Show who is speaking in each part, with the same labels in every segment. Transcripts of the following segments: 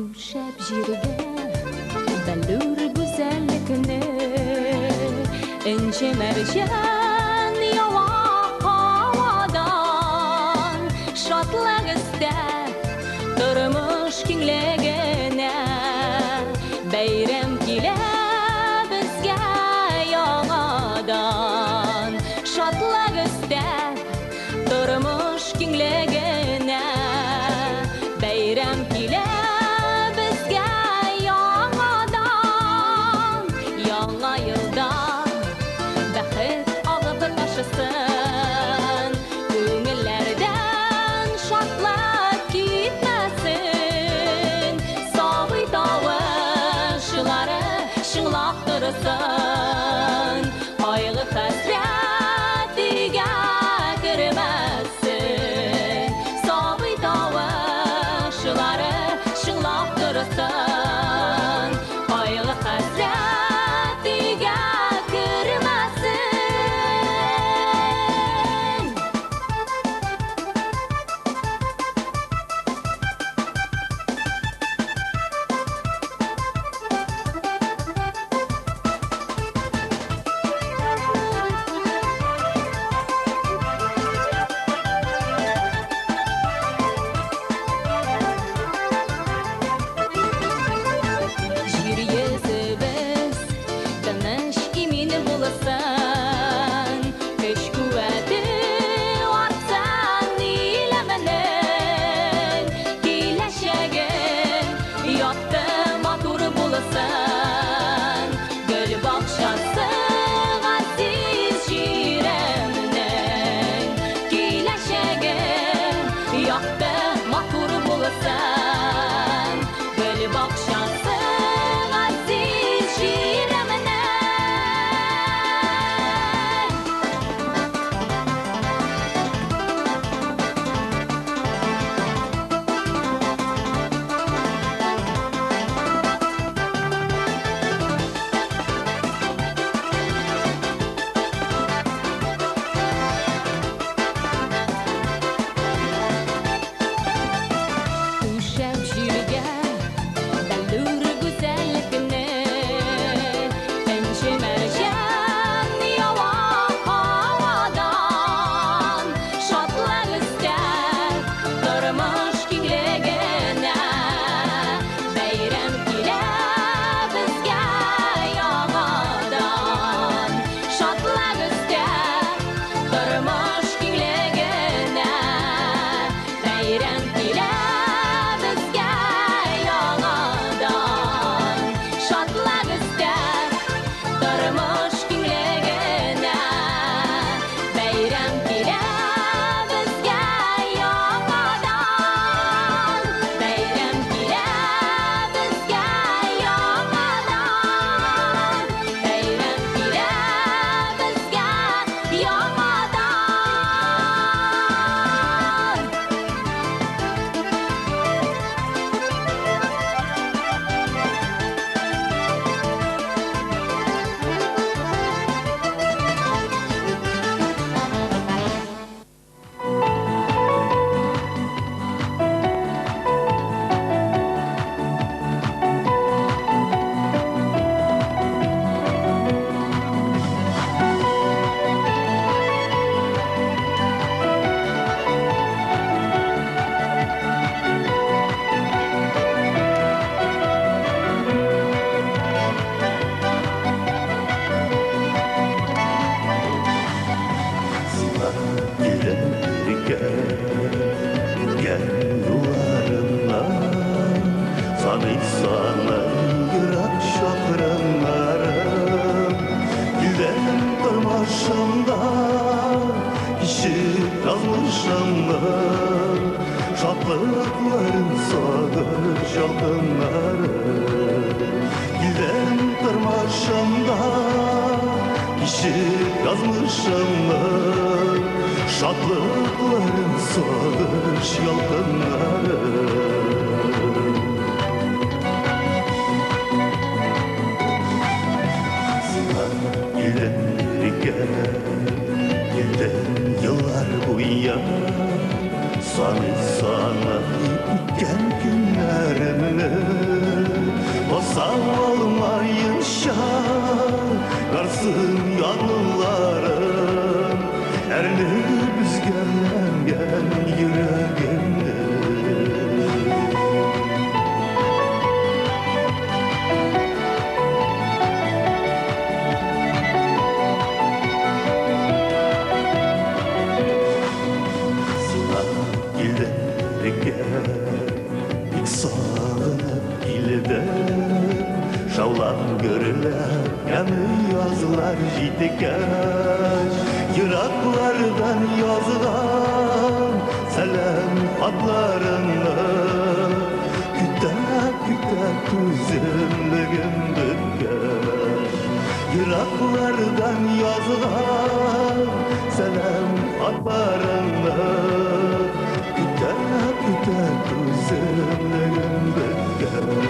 Speaker 1: Түшәп җиргә бәллүр гүзәллекне, Энҗе мәрҗән ява һавадан, Шатлык өстәп тормыш киңлегенә. Бәйрәм килә безгә яңадан, Шатлык өстәп тормыш киңлегенә. Бәйрәм килә безгә яңадан, Яңа елда бәхет агып ташысын, Күңелләрдән шатлык китмәсен.
Speaker 2: Саный-саный ерак чакрымнарын. Килдем тормышымда кичеп язмышымның шатлыкларын, сагыш ялкыннарын. Килдем тормышымда кичеп язмышымның шатлыкларын, сагыш ялкыннарын. Сиңа килдем иркә, килдем еллар буя, саный-саный үткән көннәремне. Баса алмаенча ярсын янларым, әрнеп өзгәләнгән йөрәгемне. Сиңа килдем иркә, бик сагынып килдем. Шаулап гөрләп ямьле язлар җиткәч, ераклардан язган сәлам хатларыңны көтә көтә түземлегем беткәч. Ераклардан язган сәлам хатларыңны көтә көтә түземлегем беткәч.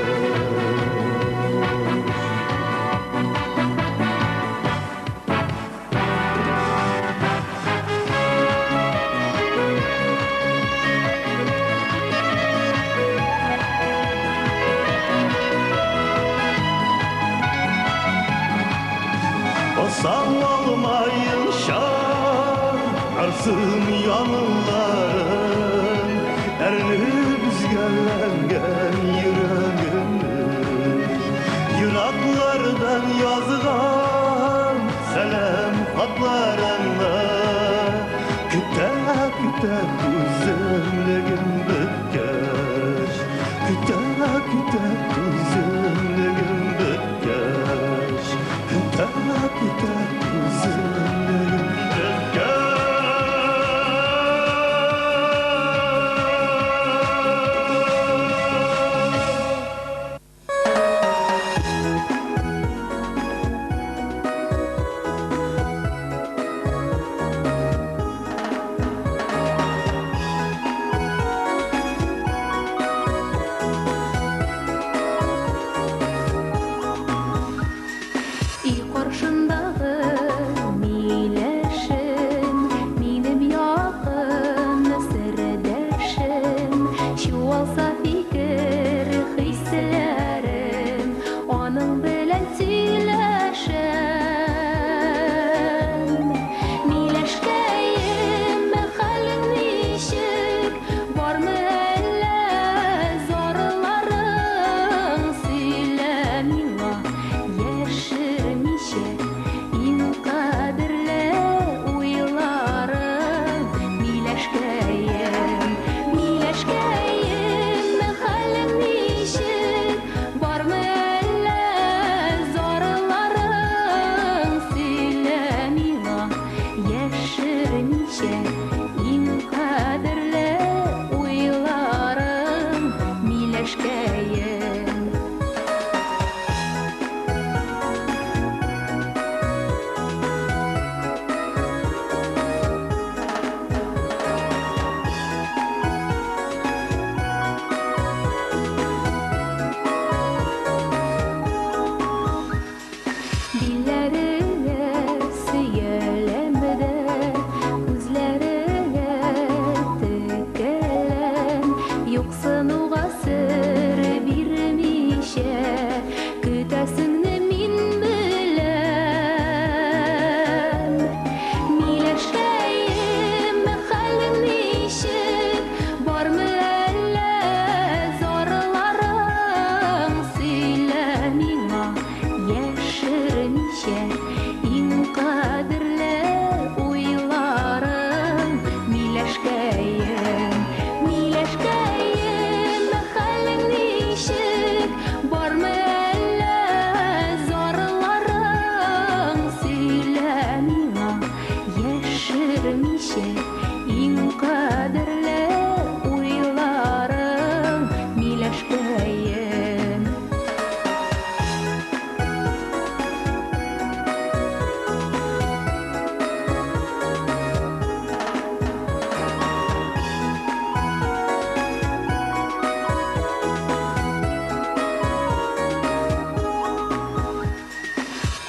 Speaker 2: Basam almayınca arsın yanlarım, Erinip üzgənlənген yüreğimni. Yıraklardan yazgan сәлам хатларыңны Көтә көтә түземлегем беткәч, Көтә көтә түземлегем беткәч, Көтә көтә түземлегем беткәч.
Speaker 1: Өй каршындагы миләшем, минем якын сердәшем, чуалса фикер хисләрем, аның белән сөйләшәм. Миләшкәем, хәлең ничек, бармы әллә зарларың? Сөйлә миңа яшермичә иң кадерле уйларың. Миләшкәем, миләшкәем, хәлең ничек, бармы әллә зарларың? Сөйлә миңа яшермичә иң кадерле уйларың, миләшкәем. Билләреңә сөяләм дә, күзләреңә текәләм, юксынуга сер бирмичә, көтәсеңне мин беләм. Миләшкәем, хәлең ничек, бармы әллә зарларың? Сөйлә миңа яшермичә иң кадерле уйларың, миләшкәем. Миләшкәем, хәлең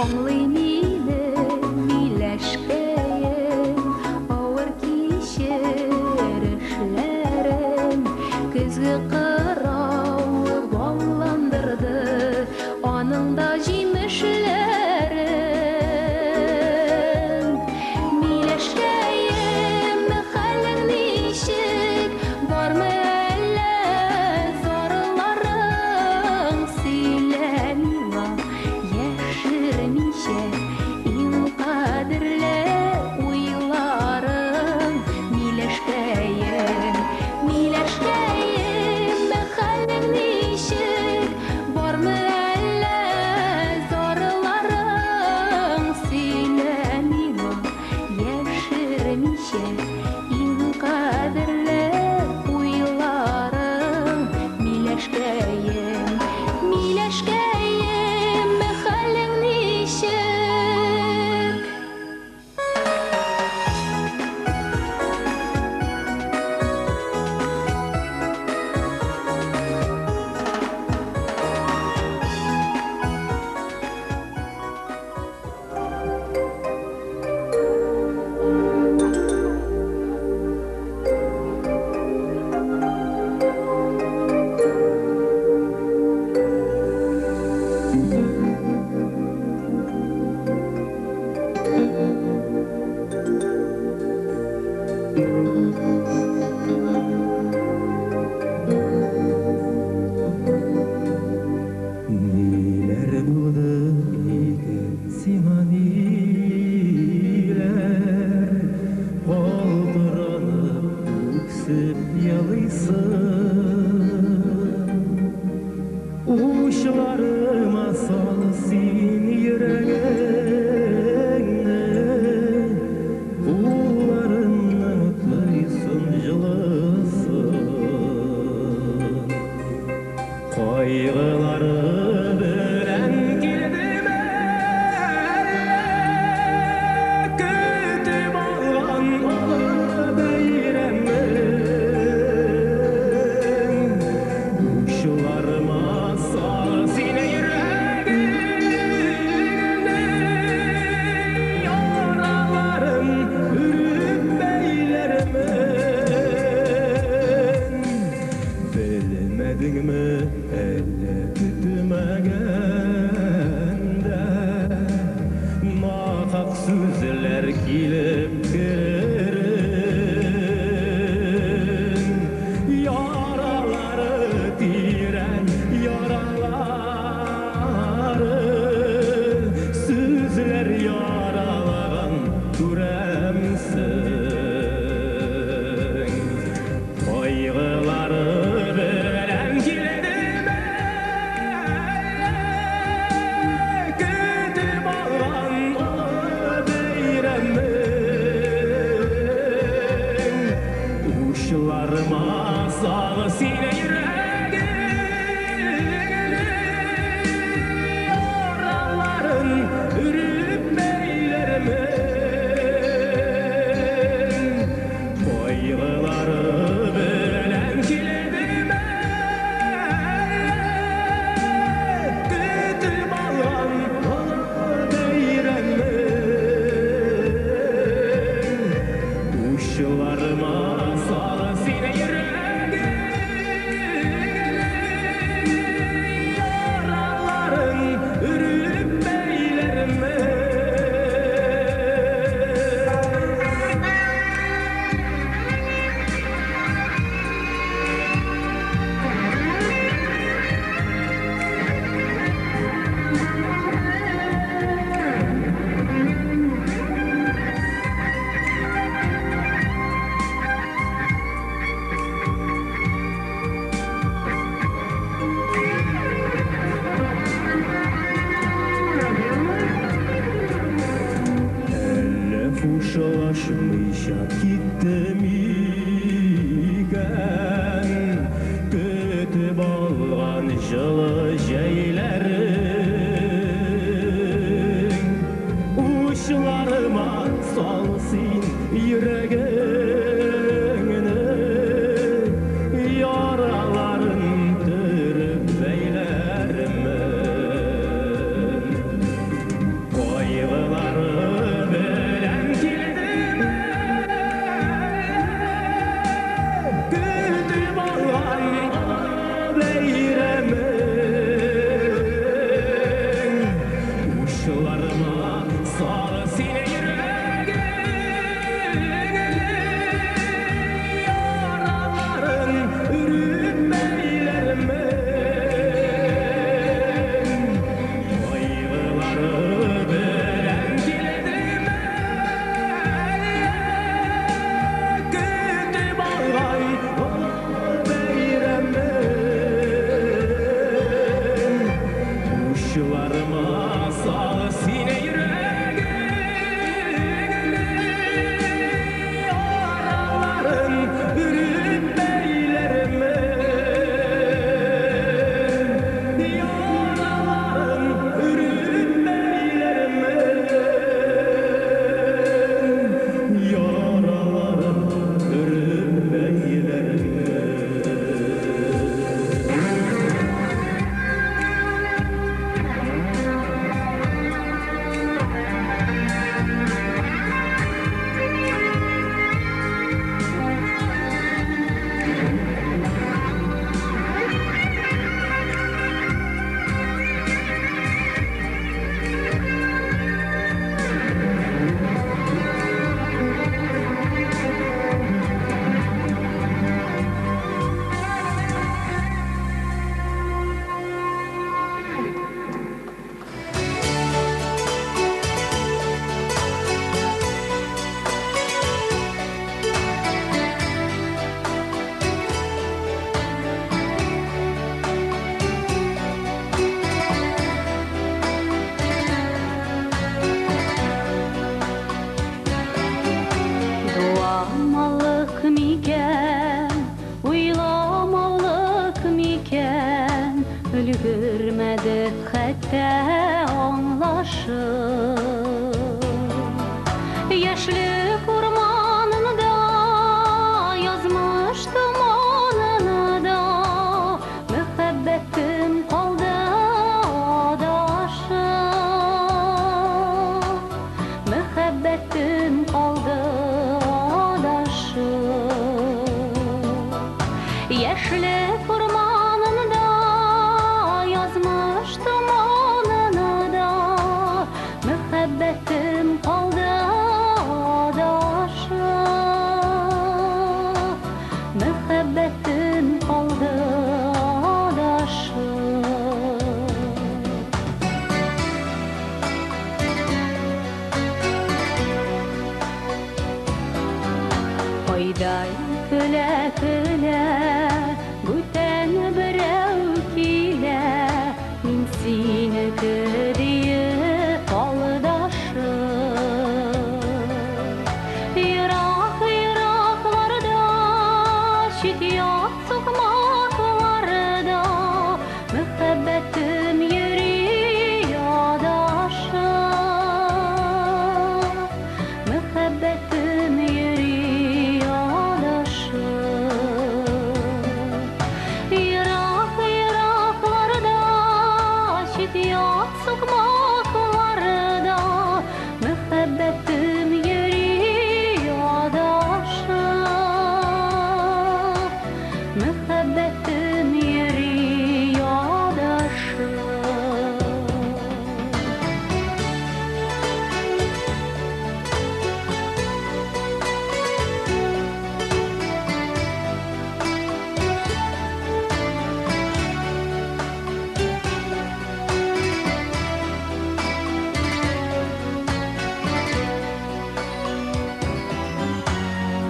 Speaker 1: Аңлый мине миләшкәем, авыр кичерешләрем. Көзге кырау балландырды аның да җимешләрен. Миләшкәем, хәлең ничек, бармы әллә зарларың? Сөйлә миңа яшермичә иң кадерле уйларың, миләшкәем. Миләшкәем, хәлең ничек, бармы әллә зарларың? Сөйлә миңа яшермичә иң кадерле уйларың, миләшкәем. Миләшкәем, хәлең ничек?
Speaker 2: Ниләр булды икән сиңа, ниләр? Калтыранып үксеп елыйсың. Учларыма сал син йөрәгеңне, кулларымның тойсын җылысын. Кайгылары белән килдеме әллә көтеп алган олы бәйрәмең? Учларыма сал син йөрәгеңне, яраларын өреп бәйләрмен. Белмәдеңме әллә көтмәгәндә нахак сүзләр килеп керен? Яралары тирән, яралары сүзләр яралаган, күрәмсең. Кайгылары белән килдеме әллә көтеп алган олы бәйрәмең? Учларыма сал син йөрәгеңне, яраларын өреп бәйләрмен. Кайгылары белән килдеме әллә көтеп алган олы бәйрәмең? Учларыма сал син йөрәгеңне, яраларын өреп бәйләрмен. Әллә хушлашмыйча китте микән көтеп алган җылы җәйләрең? Учларыма сал син йөрәгеңне, яраларын төреп бәйләрмен.
Speaker 1: икән, өлгермәдек хәтта аңлашып. Яшьлек урманында, язмыш томанында, мәхәббәтем калды адашып. Мәхәббәтем калды адашып. Яшьлек урманында, язмыш томанында, мәхәббәтем калды адашып. Мәхәббәтем калды адашып. Айдай көлә-көлә, бүтән берәү килә, мин синеке диеп алдашып. Ерак-еракларда, чит-ят сукмакларда, мәхәббәтем йөри адашып. Мәхәббәтем йөри адашып. Ерак-еракларда, чит-ят сукмакларда, мәхәббәтем йөри адашып. Мәхәббәтем йөри адашып.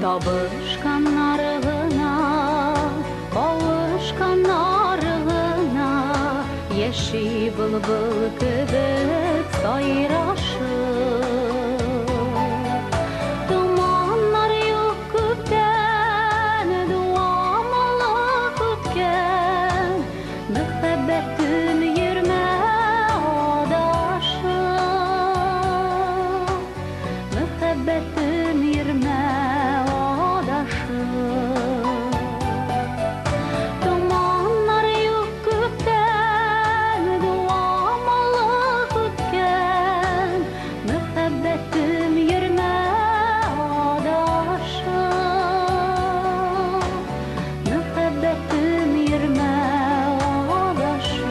Speaker 1: Табышканнар гына, кавышканнар гына, яши былбыл кебек сайрашып. Томаннар юк күктән, дуамалы үткән, мәхәббәтем йөрмә адашып. Мәхәббәтем йөрмә адашып. Томаннар юк күктән, дуамалы үткән, мәхәббәтем йөрмә адашып. Мәхәббәтем йөрмә адашып.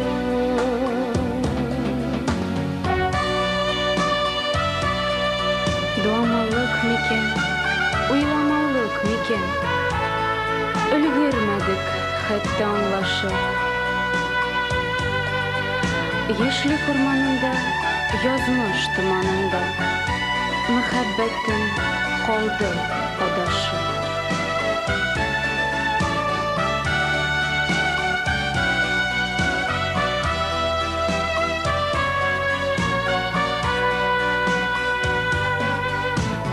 Speaker 3: Дуамаллык микән, уйламалык микән? Өлгермәдек хәтта аңлашып. Яшьлек урманында, язмыш томанында, мәхәббәтем калды адашып.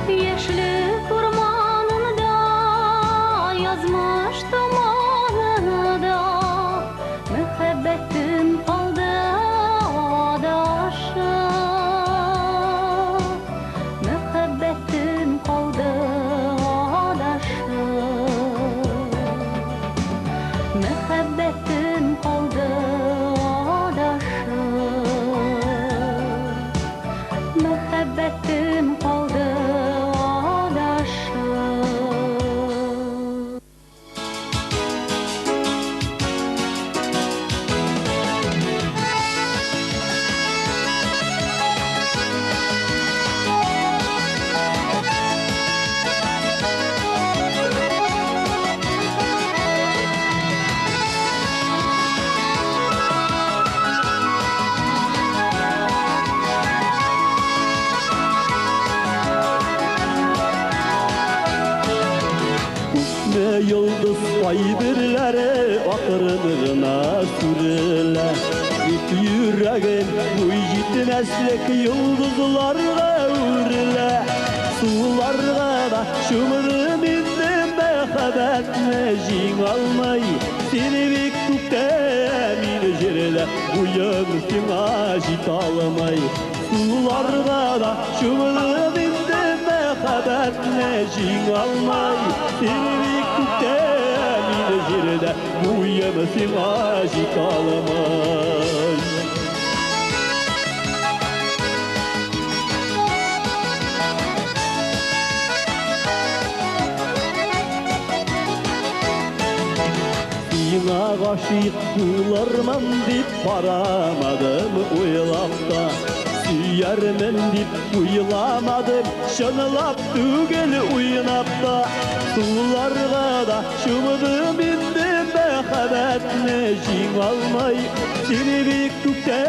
Speaker 1: Яшьлек урманында, язмыш томанында, мәхәббәтем калды адашып. Мәхәббәтем калды адашып. Мәхәббәтем калды адашып. Мәхәббәтем калды адашып.
Speaker 2: Күпме йолдыз кайберләре акрын гына сүрелә. Тик йөрәгем буй җитмәслек йолдызларга үрелә. Суларга да чумдым инде мәхәббәтне җиңә алмый. Сине бик күптән җирдә буем сиңа җитә алмай. Суларга да чумылып инде мәхәббәтне җиңә алмай. Син бик күктә, мин җирдә, буем сиңа җитә алмай. Сиңа гашыйк булырмын дип карамадым уйлап та. Сөярмен дип уйламадым, чынлап түгел, уйнап та. Суларга да чумдым инде мәхәббәтне җиңә алмай. Син бик күктә,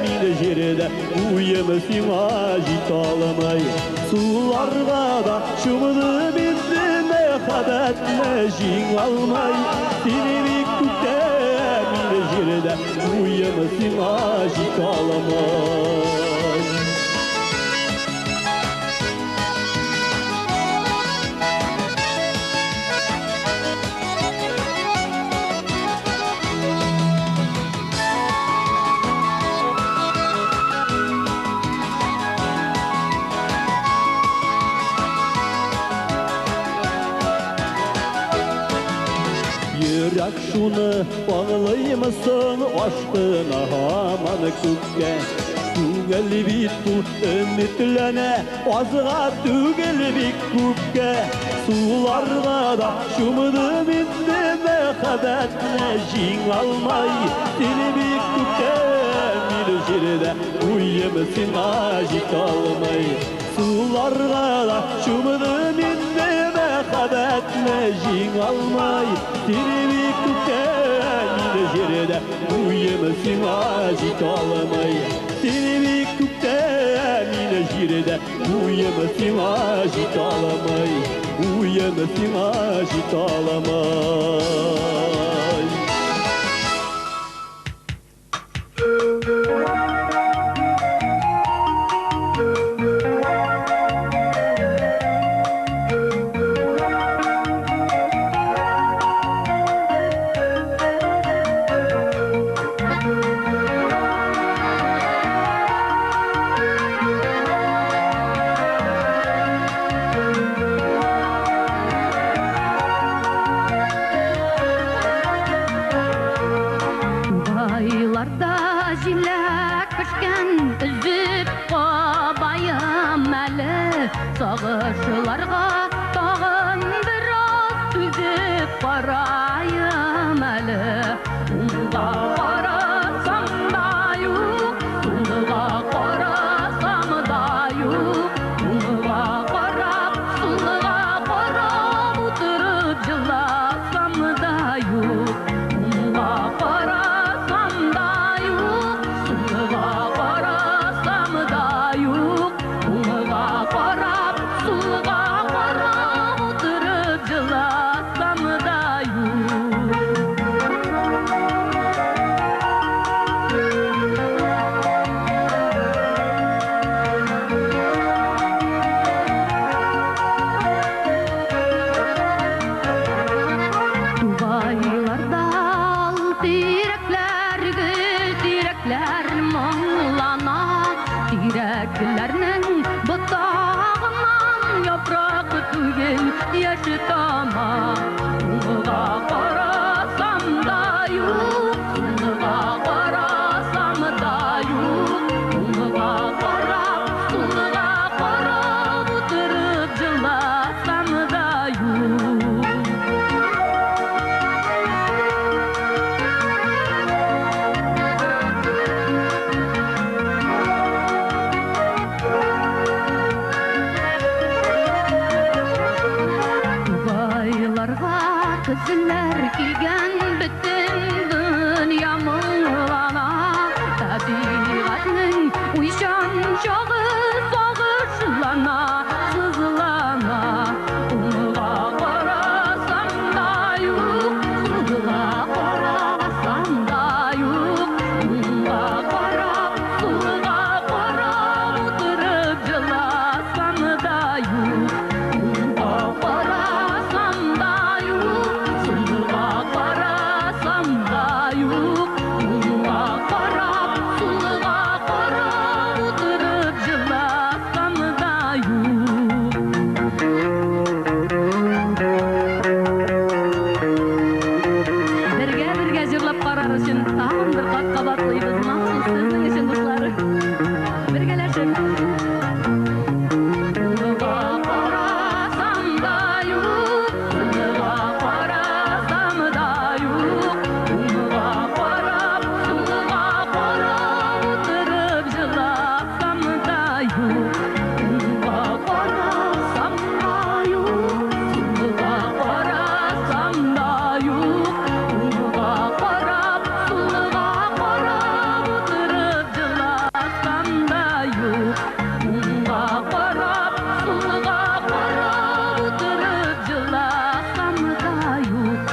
Speaker 2: мин җирдә, буем сиңа җитә алмай. Суларга да чумдым инде мәхәббәтне җиңә алмай. Син бик күктә, мин җирдә, буем сиңа җитә алмай. Йөрәк шуны аңлыймысың, ашкына һаман күккә. Күңел бит ул өметләнә, азга түгел, бик күпкә. Суларга да чумдым инде мәхәббәтне җиңә алмай. Син бик күктә, мин җирдә, буем сиңа җитә алмай. Суларга да чумдым инде мәхәббәтне җиңә алмай. Син бик күктә, мин җирдә, буем сиңа җитә алмай. Син бик күктә, мин җирдә, буем сиңа җитә алмай. Буем сиңа җитә алмай.
Speaker 1: Тугайларда җиләк пешкән, өзеп кабаем әле. Сагышларга тагын бераз түзеп караем әле. Уңга карасам да юк, сулга карасам да юк. Уңга карап, сулга карап утырып җыласам да юк. Уңга карасам да юк, сулга карасам да юк. Уңга карап, сулга карап утырып җыласам да юк. Тугайларда ал тирәкләр, гөл тирәкләр моңлана. Тирәкләрнең ботагыннан яфрак түгел, яшь тама. Уңга карасам да юк, сулга карасам да юк. Уңга карап, сулга карап утырып җыласам да юк. Тагын бер кат кабатлыйбыз, махсус сезнең өчен, дуслар. Бергәләшеп. Уңга карасам да юк, сулга карасам да юк, уңга карап, сулга карап утырып җыласам да юк. Уңга карасам да юк, сулга карасам да юк, уңга карап, сулга карап утырып җыласам да юк. Уңга карап, сулга карап утырып җыласам да юк.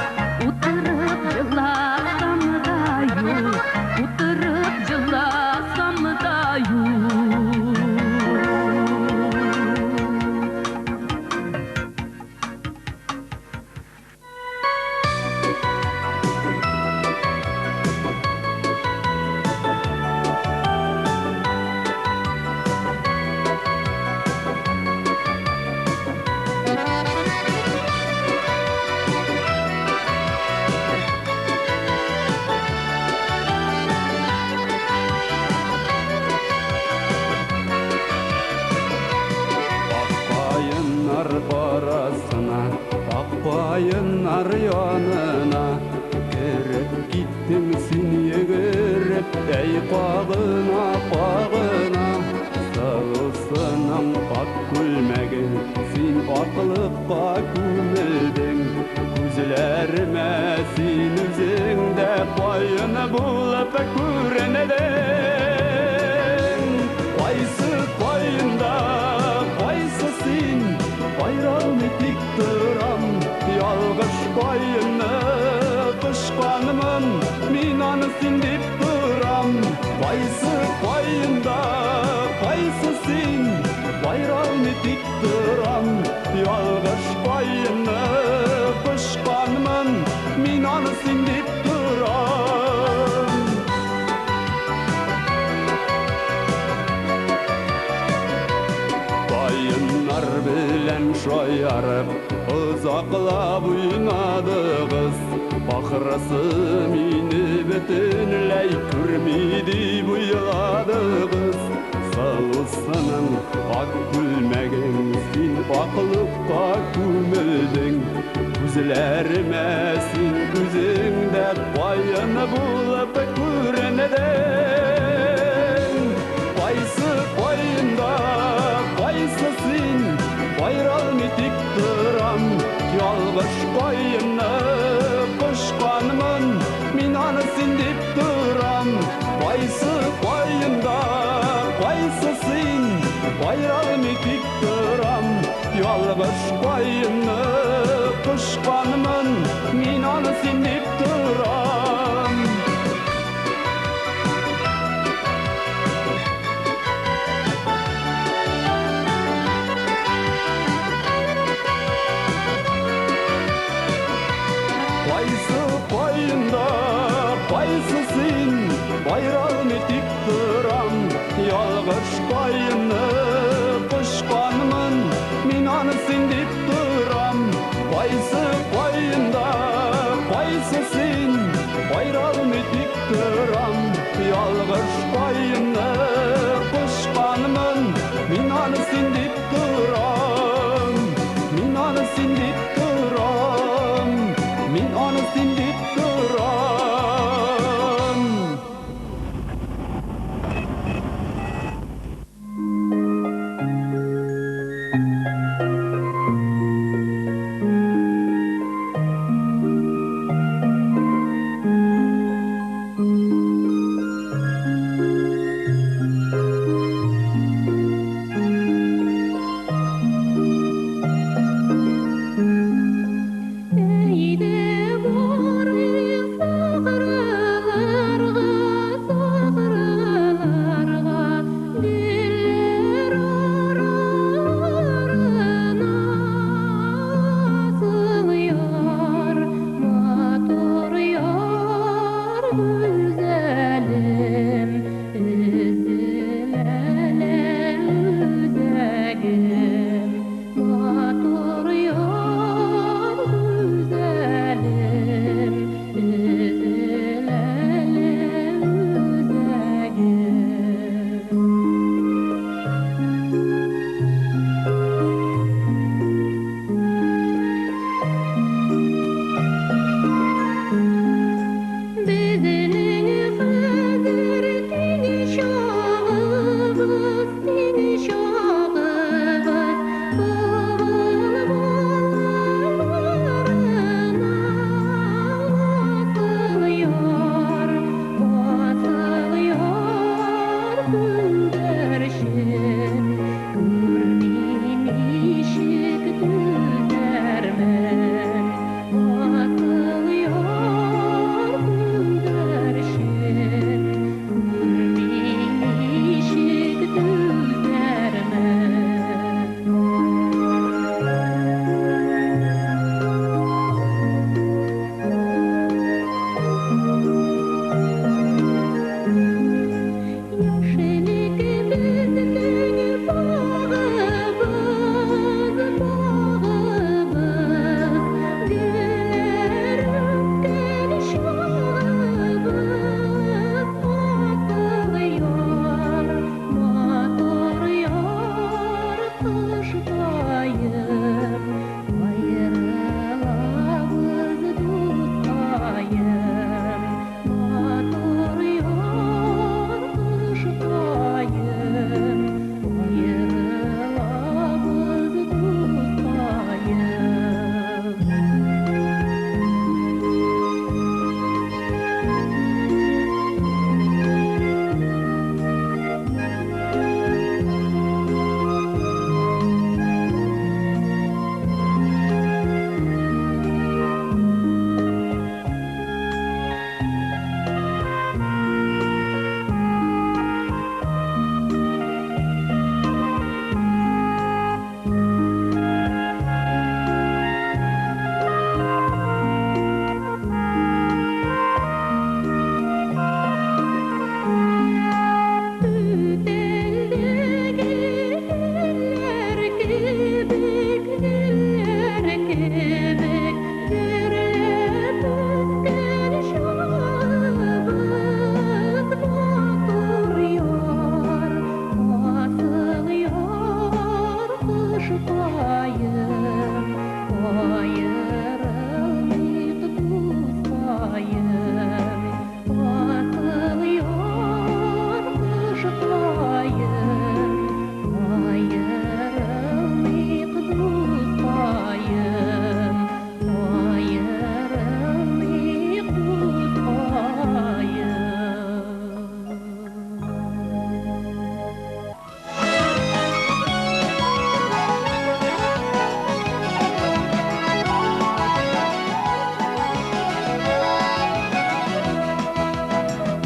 Speaker 1: Утырып җыласам да юк. Утырып җыласам да юк.
Speaker 2: Ак каеннар арасына, ак каеннар янына кереп киттең син йөгереп, әй кагына, кагына. Сылусының ак күлмәге, син аклыкка күмелдең. Күзләремә син үзең дә каен булып күрендең. Кайсы каенда, кайсы син, аерылмый тик торам. Ялгыш каенны кочканмын, мин аны син дип торам. Кайсы каенда, кайсы син, аерылмый тик торам. Ялгыш каенны кочканмын, мин аны син дип торам. Каеннар белән шаярып, озаклап уйнадыгыз. Ахрысы мине бөтенләй күрми дип уйладыгыз. Сылусының ак күлмәгең, син аклыкка күмелдең. Күзләремә син үзең дә каен булып күрендең. Кайсы каенда, кайсы син, аерылмый тик торам. Ялгыш каенны кочканмын, мин аны син дип торам. Кайсы каенда, кайсы син, аерылмый тик торам. Ялгыш каенны кочканмын, мин аны син дип торам. Кайсы каенда, кайсы син, аерылмый тик торам. Ялгыш каенны кочканмын, мин аны син дип торам. Кайсы каенда, кайсы син, аерылмый тик торам. Ялгыш каенны кочканмын, мин аны син дип торам. Мин аны син дип торам. Мин аны син дип торам.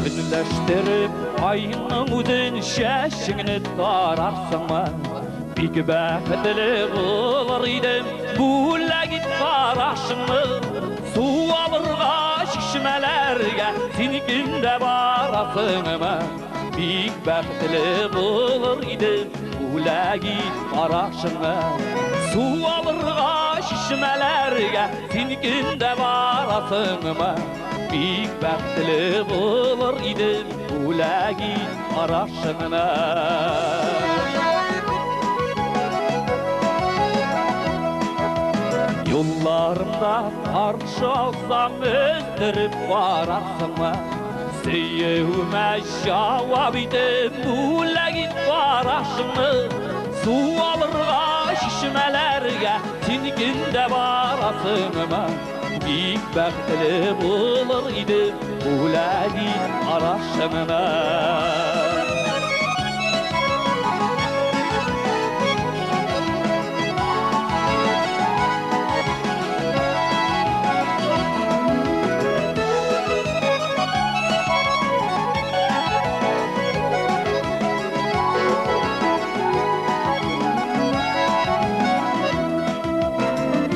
Speaker 2: Көнләштереп айның үзен чәчеңне тарарсыңмы? Бик бәхетле булыр идем, бүләк ит карашыңны. Су алырга чишмәләргә син көндә барасыңмы? Бик бәхетле булыр идем, бүләк ит карашыңны. Су алырга чишмәләргә син көндә барасыңмы? Бик бәхетле булыр идем, бүләк ит карашыңны. Юлларымда каршы алсам, өздереп барасыңмы? Сөюемә җавап итеп, бүләк ит карашыңны. Су алырга чишмәләргә син көндә барасыңмы? Бик бәхетле булыр идем, бүләк ит карашыңны.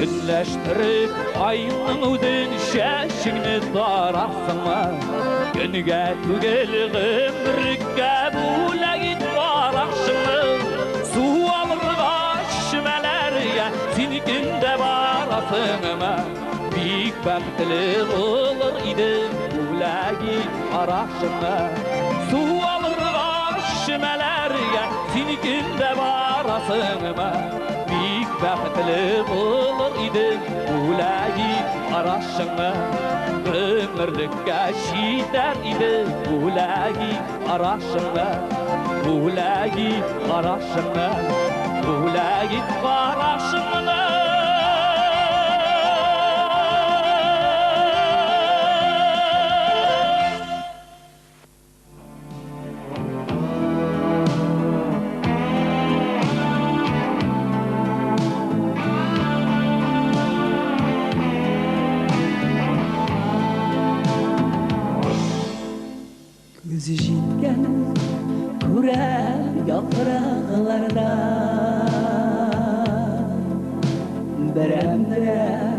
Speaker 2: Көнләштереп айның үзен чәчеңне тарарсыңмы? Көнгә түгел гомерлеккә бүләк ит карашыңны. Су алырга чишмәләргә син көндә барасыңмы? Бик бәхетле булыр идем, бүләк ит карашыңны. Су алырга чишмәләргә син көндә барасыңмы? Бик бәхетле булыр идем, бүләк ит карашыңны. Гомерлеккә җитәр иде, бүләк ит карашыңны. Бүләк ит карашыңны. Бүләк ит карашыңны.
Speaker 4: Күзе җиткән күрә яфракларда, берәм-берәм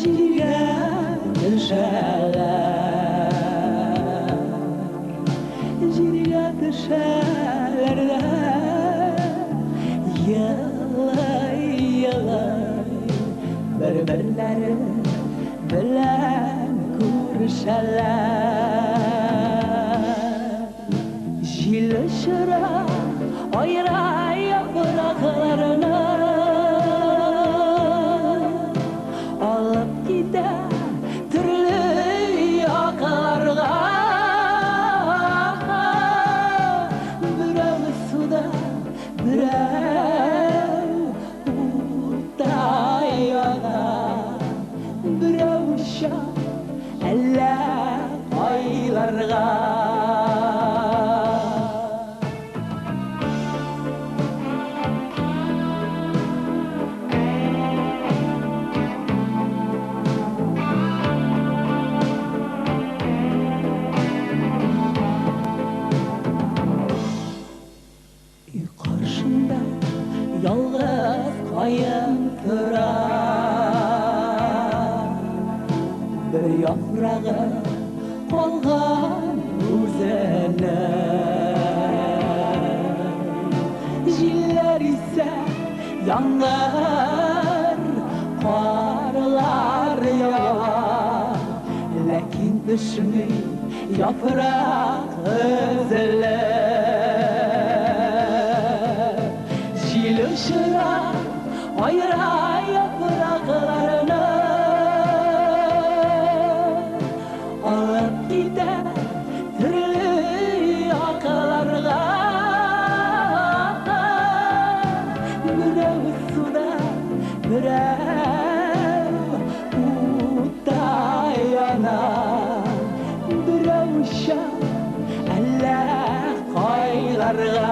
Speaker 4: җиргә төшәләр, җиргә төшәләр дә елый-елый бер-берләре белән күрешәләр. Җил очыра аера яфракларны, алып китә төрле якларга. Берәү суда, берәү утта яна, берәү оча әллә кайларга. Өй каршында ялгыз каен тора, бер яфрагы калган үзенең. Җилләр исә, яңгыр, карлар ява, ләкин төшми яфрак өзелеп. Җил очыра аера яфракларны, алып китә төрле якларга. Берәү суда, берәү утта яна, берәү оча әллә кайларга.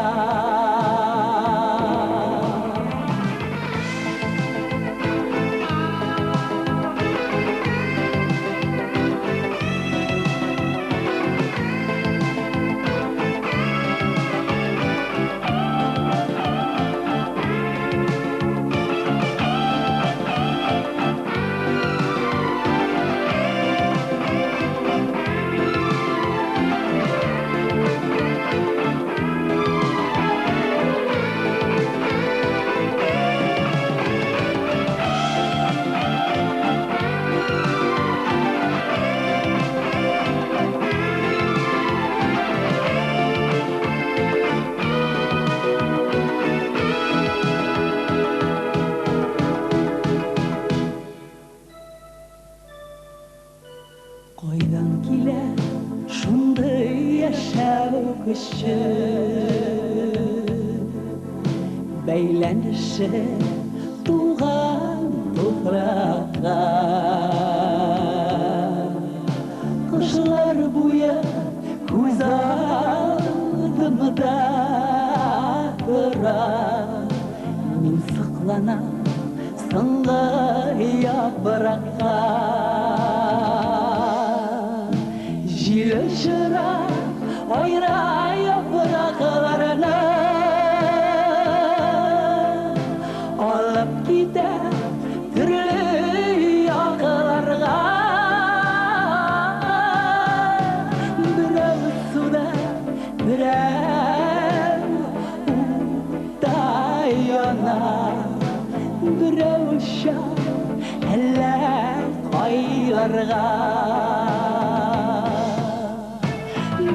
Speaker 4: Яшәү көче бәйләнеше туган туфракка. Кышлар буе күз алдымда тора, мин сокланам соңгы яфракка. Җил очыра, айра яфракларны, алып китә төрле якларга. Берәү суда, берәү утта яна, берәү оча әллә кайларга.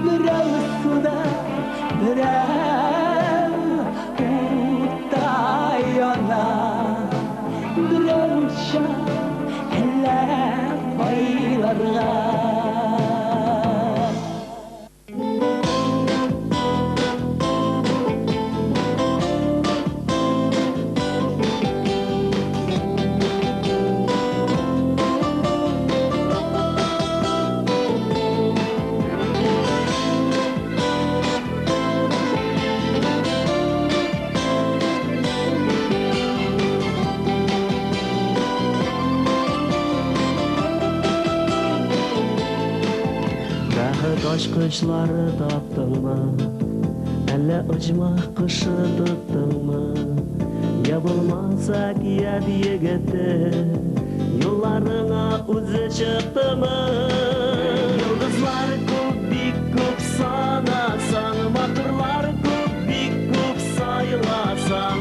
Speaker 4: Берәү суда, берәү утта яна, берәү оча әллә кайларга.
Speaker 5: Бәхет ачкычлары таптыңмы? Әллә оҗмах кошы тоттыңмы? Я булмаса әкият егете, юлларыңа үзе чыктымы? Йолдызлар күп, бик күп санасаң, матурлар күп, бик күп сайласаң,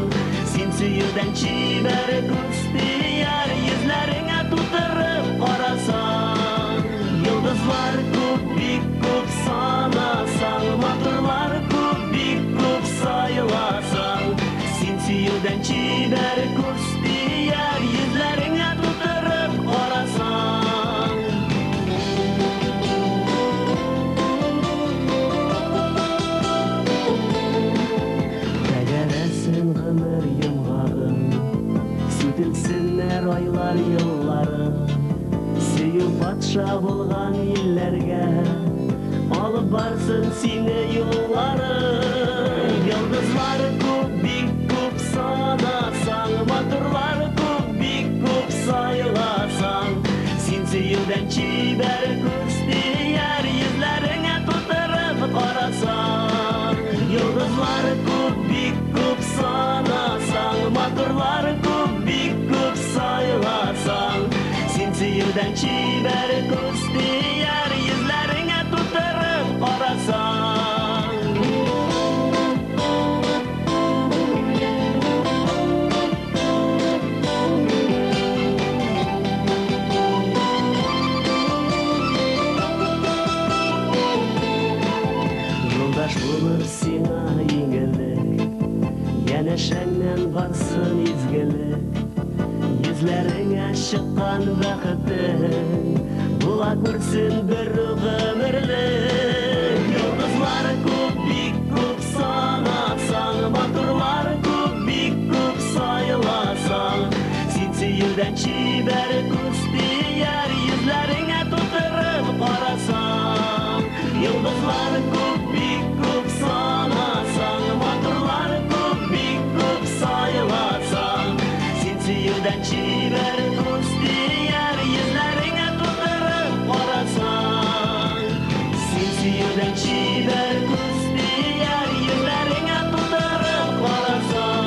Speaker 5: син сөюдән чибәр күз тияр, йөзләреңә тутырып карасаң. Йолдызлар күп, бик күп санасаң, матурлар күп, бик күп сайласаң, син сөюдән чибәр күз тияр, йөзләреңә тутырып карасаң. Тәгәрәсен гомер йомгагым, сүтелсеннәр айлар, еллары, сөю патша булган илләргә алып барсын сине юллары. Йолдызлар күп, бик күп санасаң, матурлар күп, бик күп сайласаң, син сөюдән чибәр күз тияр, йөзләреңә тутырып карасаң. Йолдызлар күп, бик күп санасаң, матурлар күп, бик күп сайласаң, син сөюдән чибәр күз тияр, йөзләреңә тутырып карасаң. Юлдаш булыр сиңа иңелек, янәшәңнән барсын изгелек, йөзләреңә чыккан бәхетең була күрсен бер гомерлек. Йолдызлар күп, бик күп санасаң, матурлар күп, бик күп сайласаң, син сөюдән чибәр күз тияр, йөзләреңә тутырып карасаң. Йолдызлар күп, бик күп санасаң, матурлар күп, бик күп сайласаң, син сөюдән чибәр күз тияр, йөзләреңә тутырып карасаң. Син сөюдән чибәр күз тияр, йөзләреңә тутырып карасаң.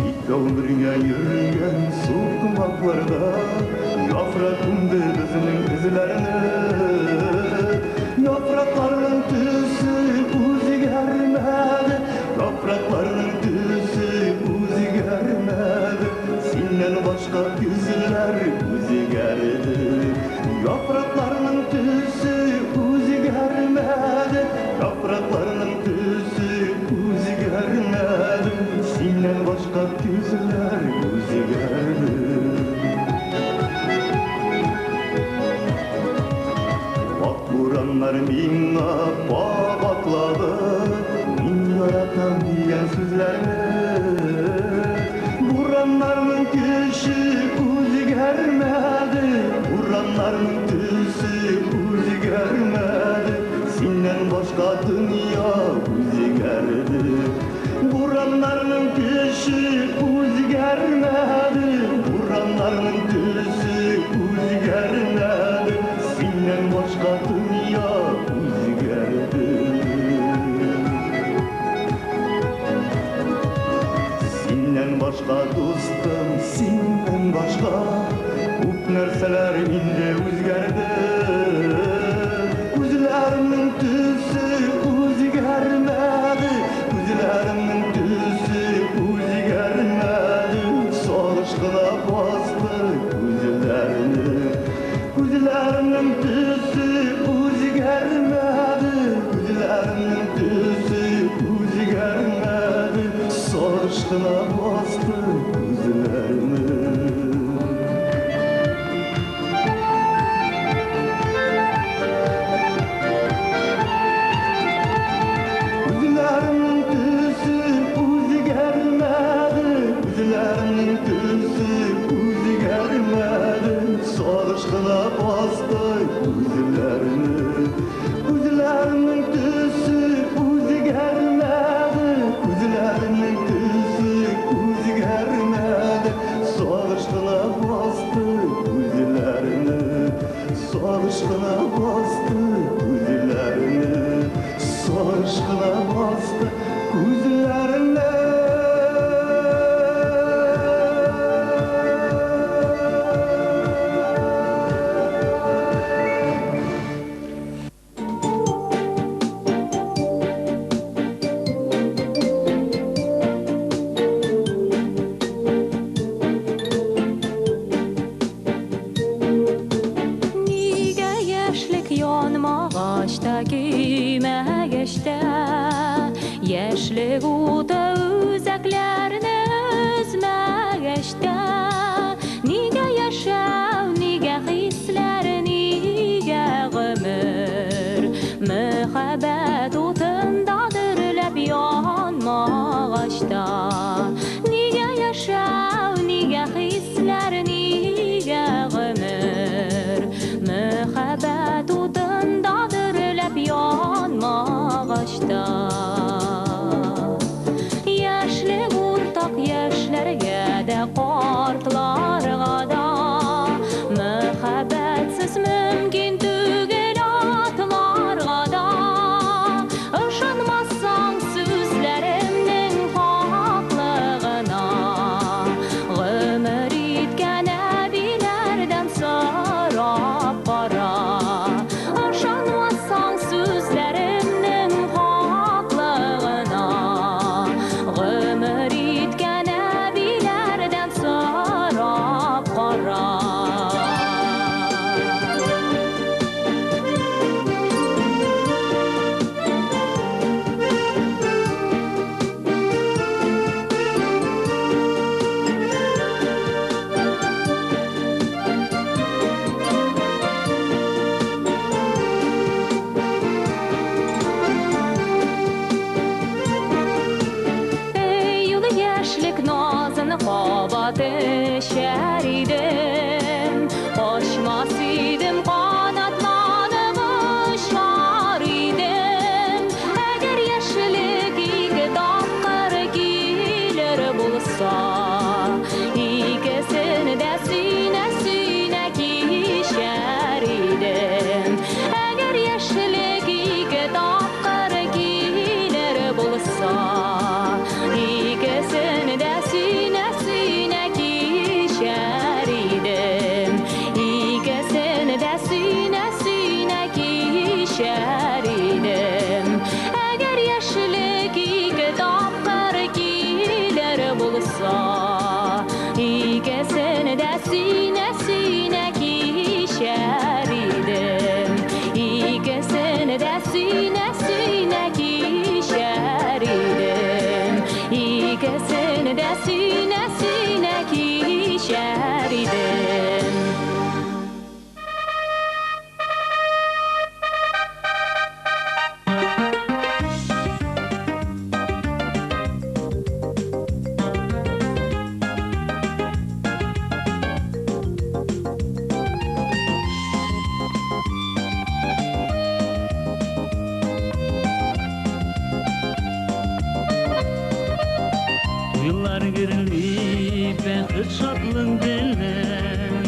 Speaker 6: Икәү бергә йөргән сукмакларда яфрак күмде безнең эзләрне. Яфракларның төсе үзгәрмәде. Яфракларның төсе үзгәрмәде, яфракларның төсе үзгәрмәде. Синнән башка күзләр үзгәрде. Ак бураннар миңа кабатлады, мин яратам дигән сүзләрне. Бураннарның көче үзгәрмәде, бураннарның төсе үзгәрмәде. Синнән башка дөнья үзгәрде. Бураннарның көче үзгәрмәде, бураннарның төсе үзгәрмәде. Синнән башка дөнья үзгәрде. Синнән башка дустым, синнән башка күп нәрсәләр инде үзгәрде. Күзләремнең төсе үзгәрмәде, күзләремнең төсе үзгәрмәде. Сагыш кына басты күзләрне. Күзләремнең төсе үзгәрмәде, күзләремнең төсе үзгәрмәде. Сагыш кына басты күзләрне. Күзләремнең төсе үзгәрмәде, күзләремнең төсе үзгәрмәде. Сагыш кына басты күзләрне. Күзләремнең төсе үзгәрмәде, күзләремнең төсе үзгәрмәде. Сагыш кына басты күзләрне. Сагыш кына басты күзләрне. Сагыш кына басты күзләрне.
Speaker 1: Нигә яшьлек янмагач та көймәгәч тә, яшьлек уты үзәкләрне өзмәгәч тә, нигә яшәү, нигә хисләр, нигә гомер, мәхәббәт утында дөрләп янмагач та, нигә яшәү, нигә хисләр, нигә гомер, мәхәббәт утында дөрләп янмагач та. Яшьлек уртак яшьләргә дә, картларга да, мәхәббәтсез мөмкин түгел атларга да. Ышанмасаң сүзләремнең хаклыгына, гомер иткән әбиләрдән сорап кара. Ышанмасаң сүзләремнең хаклыгына, гомер иткән әбиләрдән сорап кара. Ey ул яшьлек назын кабат эчәр идем, качмас идем, канатланып очар идем. Әгәр яшьлек ике тапкыр килер булса, икесен дә сөйнә-сөйнә кичәр идем. Әгәр яшьлек ике тапкыр килер булса, икесен дә сөйнә-сөйнә кичәр идем. Икесен дә сөйнә-сөйнә кичәр идем. Әгәр яшьлек ике тапкыр килер булса,
Speaker 5: Туйлар гөрли, бәхет шатлык белән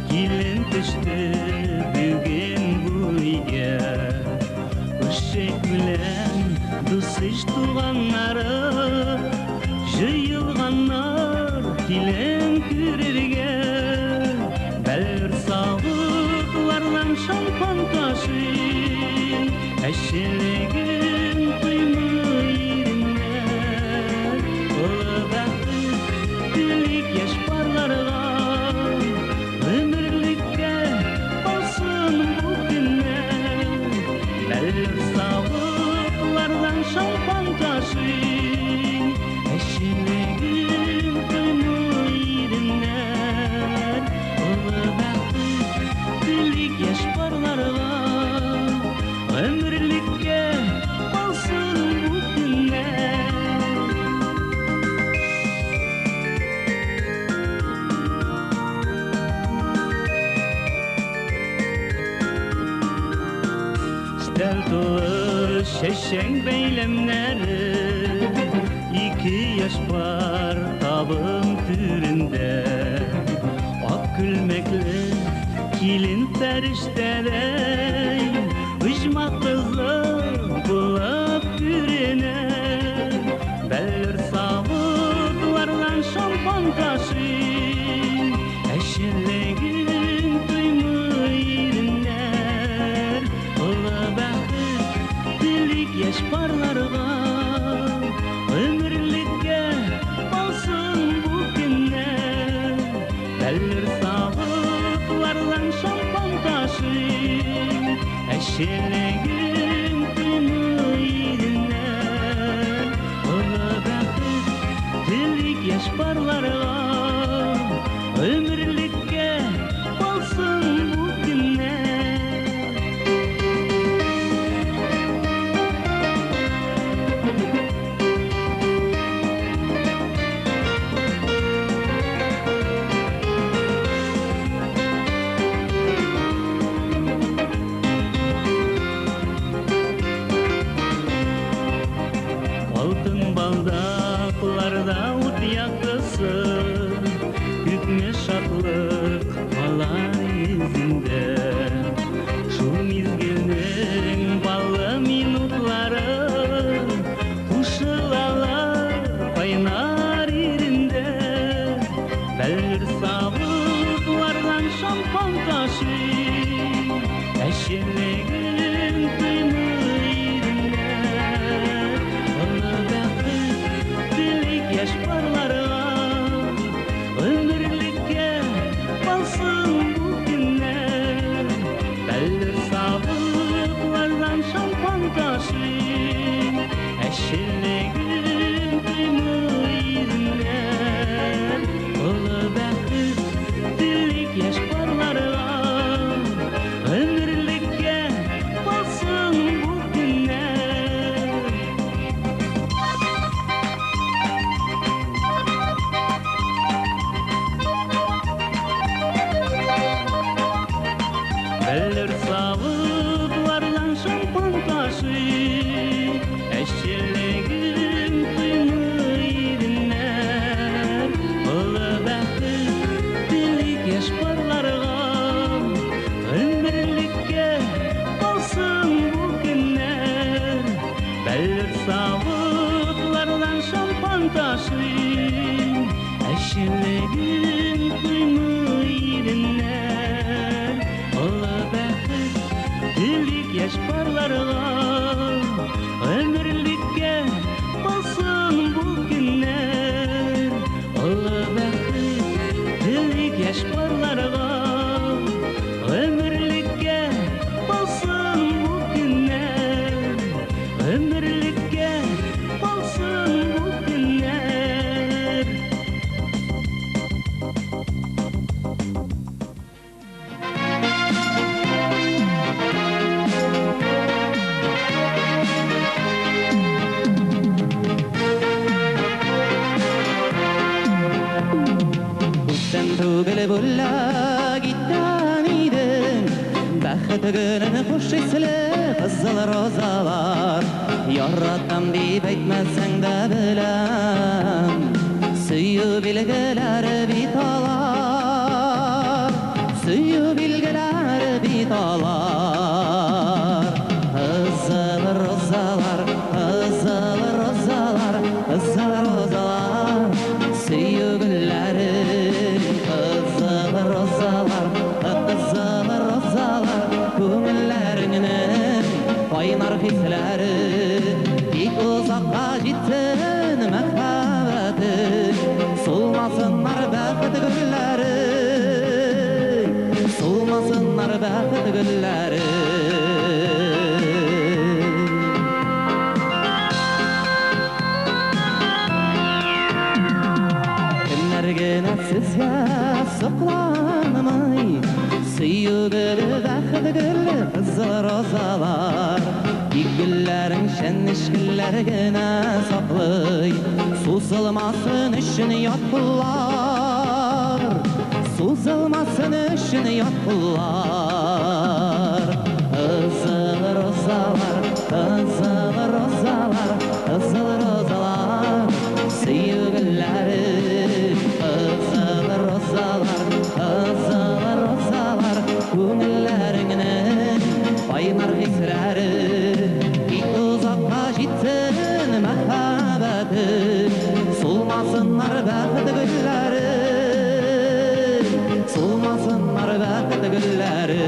Speaker 5: килен төште бүген бу өйгә. Күрше белән дус-иш туганнары җыелганнар килен күрергә. Бәллүр савытлардан шампан ташый, әчелеген тоймый иреннәр. Олы бәхет телик яшь парларга, гомерлеккә калсын бу көннәр. Бәллүр савытлардан шампан ташый, әчелеген тоймый иреннәр. Олы бәхет телик яшь парларга, гомерлеккә калсын бу көннәр. Өстәл тулы чәчәк бәйләмнәре, ике яшь пар табын түрендә. Ак күлмәкле килен фәрештәдәй, оҗмах кызы булып күренә. Бәллүр савытлардан шампан ташый, әчелеген тоймый иреннәр. Олы бәхет телик яшь парларга, гомерлеккә калсын бу көннәр. Бәллүр савытлардан шампан ташый, әчелеген тоймый иреннәр. Олы бәхет телик яшь парларга, гомерлеккә калсын бу көннәр. Алтын балдакларда ут яктысы, күпме шатлык алар йөзендә. Шул мизгелнең баллы минутлары кушылалар кайнар ирендә. Бәллүр савытлардан шампан ташый, әчелеген тоймый иреннәр. Олы бәхет телик яшь парларга, гомерлеккә калсын бу көннәр. Бәллүр савытлардан шампан ташый, әчелеген тоймый иреннәр. Олы бәхет телик яшь парларга, гомерлеккә калсын бу көннәр. Бәллүр савытлардан шампан ташый, әчелеген тоймый иреннәр. Олы бәхет телик яшь парларга, гомерлеккә калсын бу көннәр. Бәллүр савытлардан шампан ташый, әчелеген тоймый иреннәр. Олы бәхет телик яшь парларга, гомерлеккә калсын бу көннәр. Олы бәхет телик яшь парларга, гомерлеккә калсын бу көннәр. Гомерлеккә калсын бу көннәр.
Speaker 4: Күптән түгел бүләк иткән идең Бәхет гөлен хуш исле кызыл розалар. Яратам дип әйтмәсәң дә беләм. озакка җитсен мәхәббәтең, сулмасыннар бәхет гөлләре, сулмасыннар бәхет гөлләре. Кемнәр генә сезгә сокланмый, сөю гөле, бәхет гөле, кызыл розалар. Тик гөлләрең чәнечкеләр генә саклый, сузылмасын өчен ят куллар, сузылмасын өчен ят куллар. Кызыл розалар, кызыл розалар, кызыл розалар, сөю гөлләре. Кызыл розалар, кызыл розалар, күңелләреңнең кайнар хисләре. Тик озакка җитсен мәхәббәтең, сулмасыннар бәхет гөлләре, сулмасыннар бәхет гөлләре.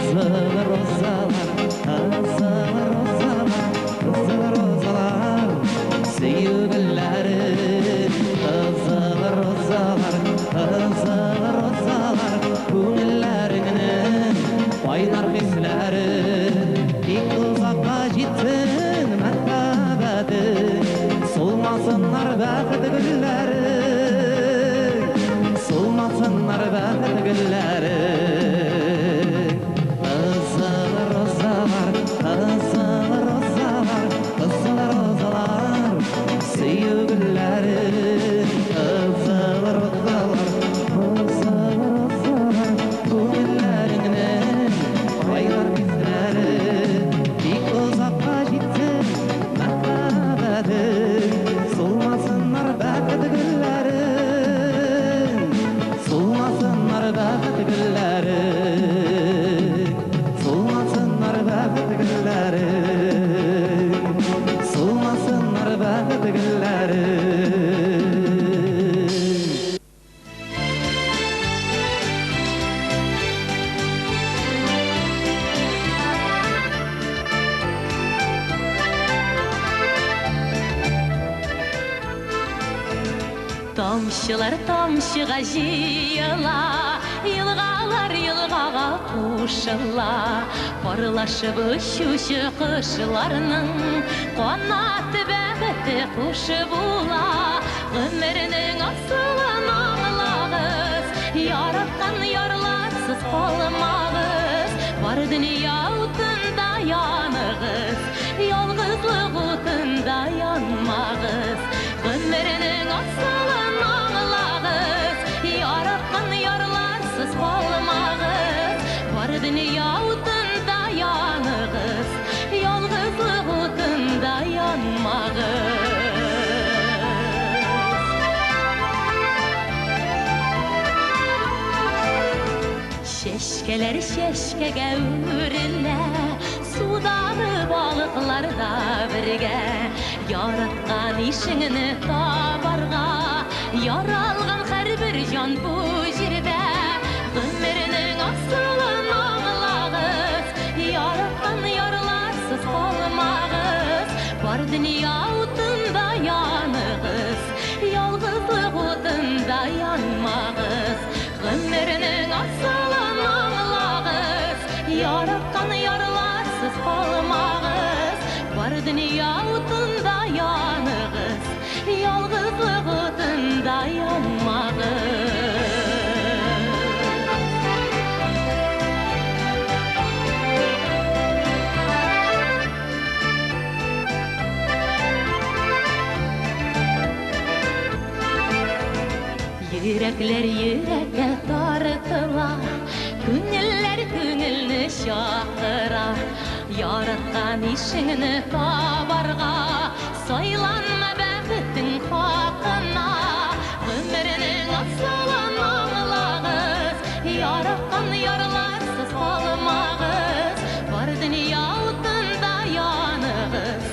Speaker 4: Кызыл розалар, кызыл розалар, кызыл розалар, сөю гөлләре. Кызыл розалар, кызыл розалар, күңелләреңнең кайнар хисләре. Тик озакка җитсен мәхәббәтең, сулмасыннар бәхет гөлләре, сулмасыннар бәхет гөлләре. Кызыл розалар, кызыл розалар, кызыл розалар, сөю гөлләре. Кызыл розалар, кызыл розалар, күңелләреңнең кайнар хисләре. Тик озакка җитсен мәхәббәтең, сулмасыннар бәхет гөлләре, сулмасыннар бәхет гөлләре, сулмасыннар бәхет гөлләре, сулмасыннар бәхет гөлләре.
Speaker 1: Тамчылар тамчыга җыела, елгалар елгага кушыла. Парлашып очучы кошларның канаты бәхете кушы була. Гомернең асылын аңлагыз, яраткан ярларсыз калмагыз. Бар дөнья утында яныгыз, ялгызлык утында янмагыз. Гомернең асылын аңлагыз, яраткан ярларсыз калмагыз. Бар дөнья утында яныгыз, ялгызлык утында янмагыз. Чәчкәләр чәчкәгә үрелә, судагы балыклар да бергә. Яраткан ишеңне табарга, яралган һәрбер җан бу җирдә. Гомернең асылын аңлагыз, яраткан ярларсыз калмагыз. Бар дөнья утында яныгыз, ялгызлык утында янмагыз. Гомернең асылын аңлагыз, яраткан ярларсыз калмагыз. Бар дөнья утында яныгыз, ялгызлык утында янмагыз. Йөрәкләр йөрәккә тартыла, күңелләр күңелне чакыра. Яраткан ишеңне табарга, сайланма бәхетең хакына. Гомернең асылын аңлагыз, Яраткан ярларсыз калмагыз, бар дөнья утында яныгыз,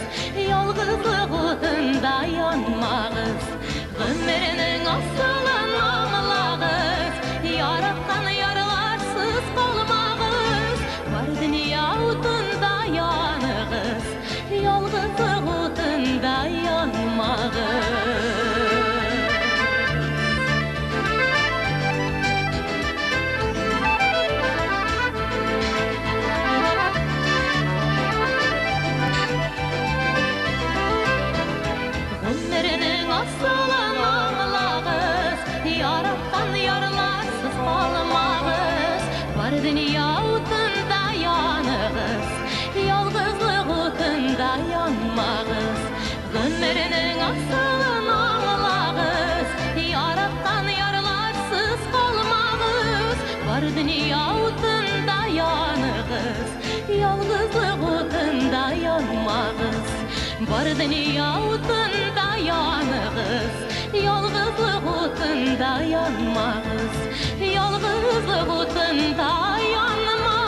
Speaker 1: ялгызлык утында янмагыз. Гомернең асылын аңлагыз, яраткан ярларсыз калмагыз, бар дөнья утында яныгыз, ялгызлык утында янмагыз. Гомернең асылын аңлагыз, яраткан ярларсыз калмагыз, бар дөнья утында яныгыз, ялгызлык утында янмагыз. Гомернең асылын аңлагыз, яраткан ярларсыз калмагыз, бар дөнья утында яныгыз, ялгызлык утында янмагыз. Бар дөнья утында яныгыз, ялгызлык утында янмагыз, ялгызлык утында янмагыз.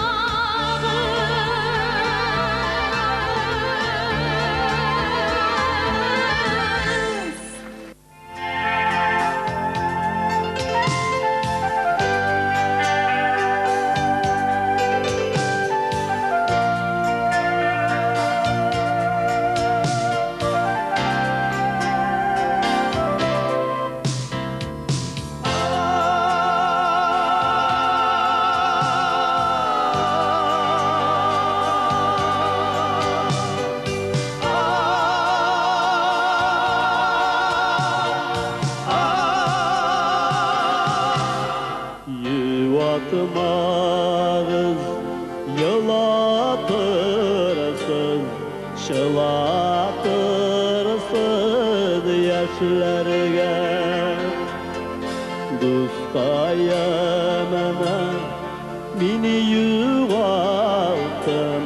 Speaker 5: Юатмагыз, елатырсыз, чылатырсыз яшьләргә. Дускаем әнә, мине югалттым,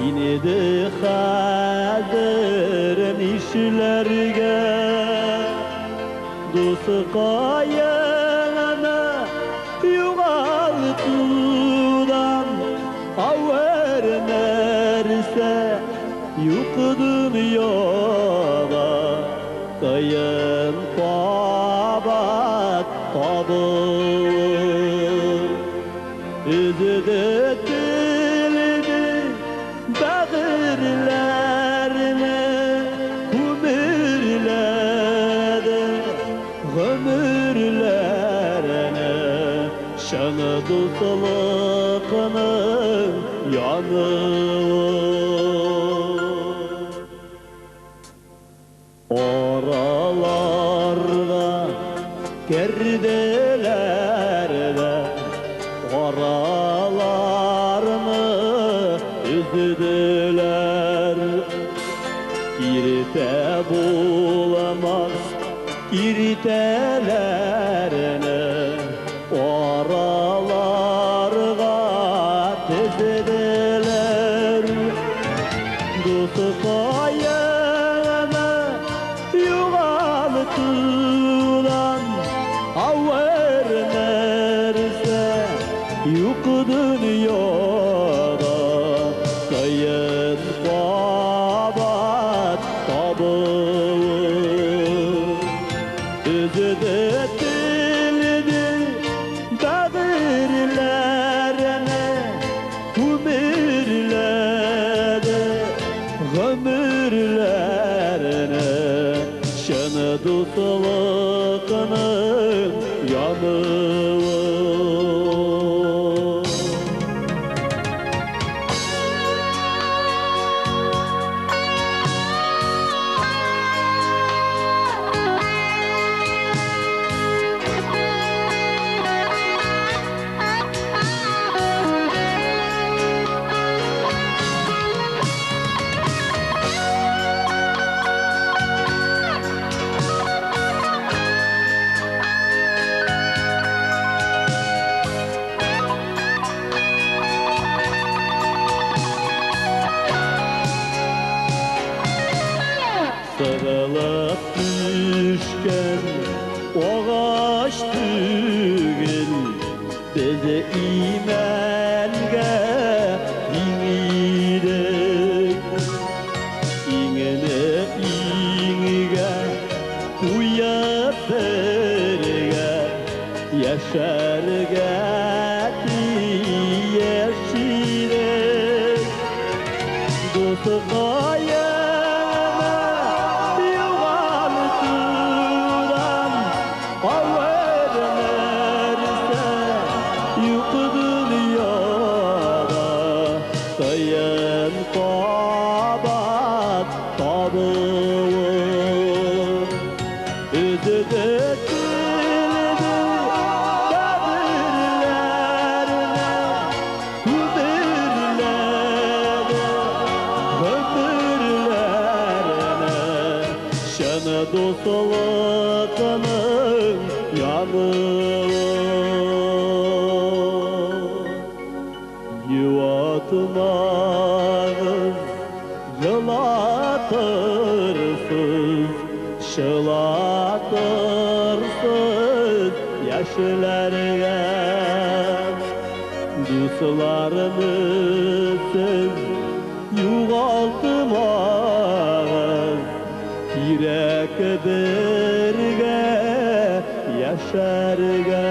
Speaker 5: инде хәзер нишләргә? Дускаем әнә, югалтудан авыр нәрсә юк дөньяда, кыен кабат табылыр. Өзде телде бәгырьләрне, күмерләде гомерләрне, чын дуслыкның януы. Араларга керделәр дә, араларны өзделәр. Киртә булмас киртәләрне араларга тезделәр. Дускаемны югалтудан авыр нәрсә юк дөньяда, кыен кабат табылыр. Өзде телде бәгырьләрне, күмерләде гомерләрне, чын дуслыкның януы. Без имәнгә тиң идек. Иңне иңгә куеп бергә яшәргә тиеш идек. Дускаемны югалтудан авыр нәрсә юк дөньяда. Кыен кабат табуы. Өзелде килде каберләрне, күмерләде гомерләрне. Чын дуслыкның януы. Юатмагыз, елатырсыз, чылатырсыз яшьләргә. Дусларны сез югалтмагыз, кирәк бергә яшәргә.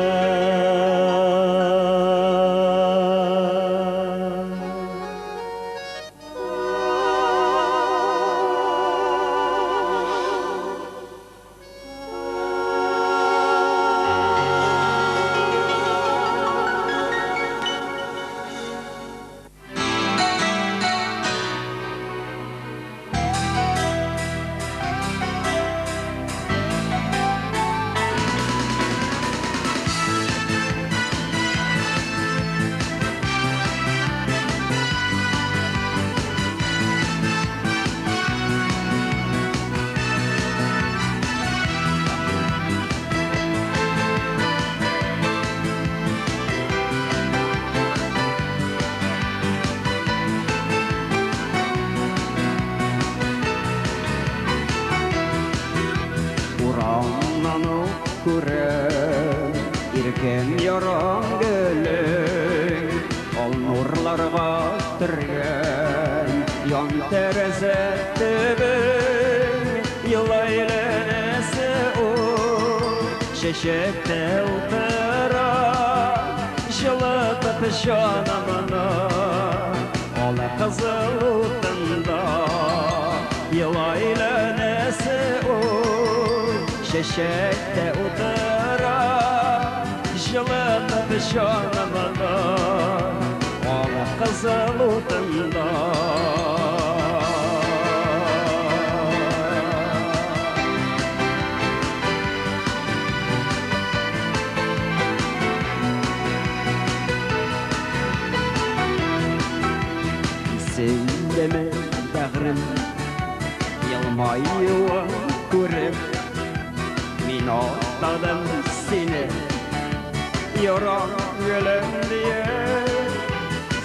Speaker 7: Урамнан ук күрәм иркен яран гөлең, ал нурларга төргән ян тәрәзә төбең. Ел әйләнәсе ул чәчәктә утыра, җылытып җанымны ала кызыл утында. Ел әйләнәсе ул чәчәктә утыра, җылытып җанымны ала кызыл утында. Исеңдәме, бәгърем, елмаюың күреп, мин атладым сине яран гөлем диеп.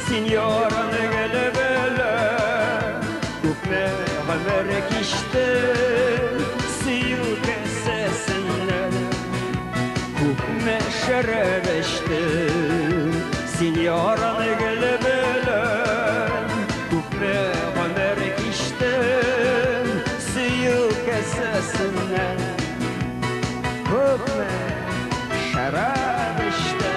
Speaker 7: Син яран гөле белән күпме гомер кичте, сөю касәсеннән күпме шәраб эчте. Син яран гөле белән күпме гомер кичте, сөю касәсеннән күпме шәраб эчте.